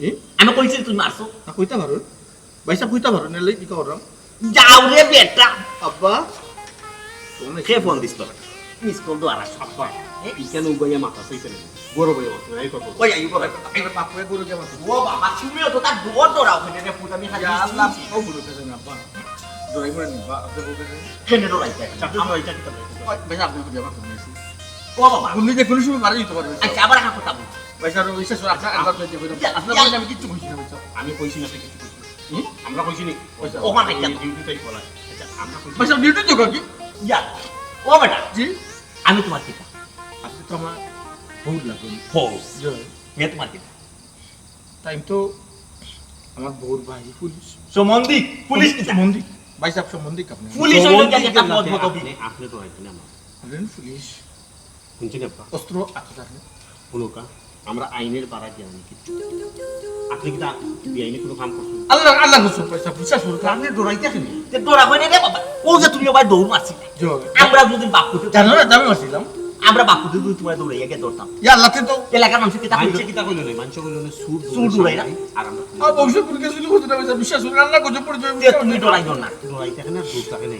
এ? আমি কইছি তুমি মারছো? না, কইতে পারো। ভাই সাহেব, কইতে পারো, নাহলে কি করলাম? যাও রে বেটা। আব্বা। কে ফোন দিস তোর? মিস কল তো আর আসে। আব্বা, এ? ইখানে উবাইয়া মাথা সইছে না। বড় ভাই মাথা, এই কথা। ওই, এই বড় ভাই মাথা। এবার বাপ হয়ে গরু দিয়ে মাথা। ও বাবা, তুমিও তো তার ডর ডরাও, ফেটে রে পুত, আমি খালি ইয়া আল্লাহ, ও বলে দেন আব্বা। ডরাই মরে নি, বা, আপনি বলতে দেন। কেন ডরাইতে? চাকরি ডরাইতে কি করবে? ওই, ভাই, আপনি বুঝে আমার ফোন দিয়েছি। ও বাবা। বন্ধু যে কোনো সময় মারা যেতে পারে। আচ্ছা, আবার একটা কথা বল। ভাই সাহেব, বিশ্বাস করুন, আপনার আল্লাহ তো যে বললাম, ইয়া, আপনার ইয়া। বললে আমি কিচ্ছু কইছি না, ভাই সাহেব। আমি কইছি না, আপনি কিচ্ছু কইছেন। হুম? আমরা কইছি নি? ওই স্যার, ওখানে এই কেন? ডিউটি তাই বলা। আচ্ছা, আমরা কইছি। আচ্ছা, ডিউটি তো কাকি? ইয়া, ও বেটা। জি? আমি তোমার কিতা? আপনি তো আমার বউ লাগবেন। বউ? জি। হে তোমার কিতা? তাই তো আমার বউর ভাই পুলিশ। সম্বন্ধিক? পুলিশ কিতা? সম্বন্ধিক। ভাই সাহেব সম্বন্ধিক আপনি। পুলিশ অইল কি একটা আপনি, পদ পদবি? আপনি, আপনি ডরাইবেন না আমার। বলেন পুলিশ। শুনছেন আব্বা? অস্ত্র আতে থাকে। হুনুক্কা, আমরা আইনের বাড়া দিয়া আনি কিচ্ছু। আপনি কিতা বেআইনি কোনো কাম করছেন? আল্লাহ, আল্লাহ কসম ভাই সাহেব, বিশ্বাস করুন, আপনি ডরাইতে কেনে? তে ডরা হয় না রে বাবা। ও যে তুমি আবার দৌড় মারছিলে। জি। আমরা যদি বাপুতে জানো না, আমি মারছিলাম। আমরা বাপুতে যদি তোমার দৌড়াইয়া গিয়া ধরতাম। ইয়া আল্লাহ তো। এলাকার মানুষ কিতা মানষে কইলো? কিতা কইলো নাই, মানষে কইলো নাই, চুর চুর ডরাই না? আর আমরা আর বংশ পুরকে শুধু করতে না, বিশ্বাস করুন, আল্লাহ গজব পড়ে যাবে। তে তুমি ডরাইও না। ডরাই থাকে না, দূর থাকে নেই।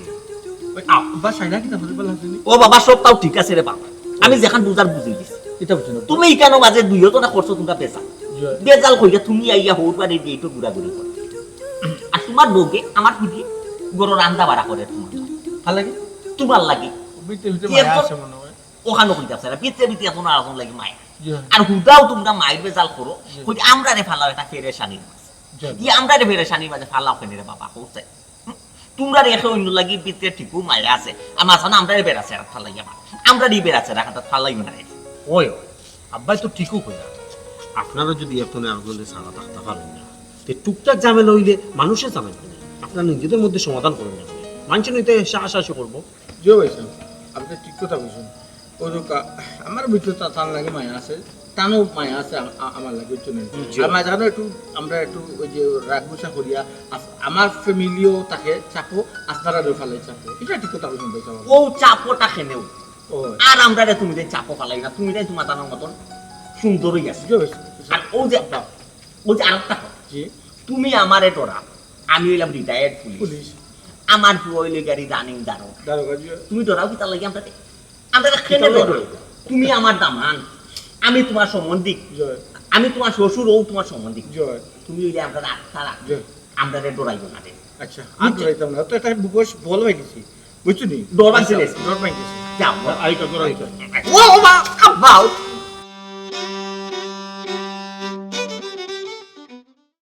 আব্বা সাইনা কিতা বলে বলা হয়নি? ও বাবা, সবটাও ঠিক আছে রে বাবা। আমি যেখান বুঝার বুঝি গেছি। এটা বুঝছেন? তুমি কেন মাঝে দুইও তো না করছো তোমরা বেজাল। জি। বেজাল কইয়া তুমি আইয়া হউর বাড়ি দিয়ে একটু ঘুরাঘুরি করো। আর তোমার বউকে আমার খুঁজি গরু রান্দা বাড়া করে তোমার। ভালো লাগে? তোমার লাগি। ভিতরে ভিতরে ইয়ে মায়া তো- আছে মনে হয়। ওখানে কইতে আছে না, ভিতরে ভিতরে এখন আর এখন লাগি মায়া। জি। আর হুদাও তোমরা মায়ের বেজাল করো, কই আমরারে ফালাও একটা পেরেশানির মাঝে। জি। ই আমরারে পেরেশানির মাঝে ফালাও কেনে রে বাবা, কইছে। হুম? তোমরা রেখে অন্য লাগি ভিতরে ঠিকও মায়া আছে, আমার সামনে আমরারে বেড়াছে আর ফালাইয়া মা। আমরারে বেড়াছে রাখাটা ফালাইও না রে। ওই, আব্বাই তো ঠিকও কইরা। আপনারা যদি এখন আগুনে সারা থাকতে পারেন না, তে টুকটাক ঝামেলা হইলে মানুষের ঝামেলা নেই, আপনারা নিজেদের মধ্যে সমাধান করেন না। মানষে নইতে হাসাহাসি করবো। জি ভাই সাহেব, আপনি ঠিক কথা বলছেন। ওই যে কা-, আমার ভিতরে তা-, তার লাগে মায়া আছে, তানও মায়া আছে আম-, আ-, আমার লাগে, বুঝছেন? জি। আর মাঝখানে একটু, আমরা একটু ওই যে রাগ গুসা করিয়া, আস-, আমার ফ্যামিলিও তাকে চাপো, আপনারা ফালাই চাপো। এটা ঠিক কথা বলছেন ভাই সাহেব। ও চাপোটা কেনেও। ও, আর আমরারে তুমি যে চাপো ফালাই না, তুমি যে তোমার জানার মতন সুন্দরই আছে। জি ভাই সাহেব। আর ও যে, ও যে আরেকটা কথা, জি, তুমি আমারে ডরাও, আমি হইলাম রিটায়ার্ড পুলিশ। পুলিশ। আমার পুয়া হইলে গাড়ি রানিং দারোগা। দারোগা জি। তুমি ডরাও কিতা লাগি আমরারে? আমরারে কেনে ডরাও? তুমি আমার দামান, আমি তোমার সম্বন্ধিক, জয়, আমি তোমার শ্বশুর, ও তোমার সম্বন্ধিক। জয়। তুমি হইলে আমরার আত্মারা, জয়। আমরারে ডরাইও না রে। আচ্ছা, আর ডরাইতাম না, তো একটা বুকস বল হয়ে গেছি, বুঝছো নি? ডর পাইছিলে? ডর পাই গেছি। যাও, আইকা ডরাইতাম। ও বাবা, আব্বা,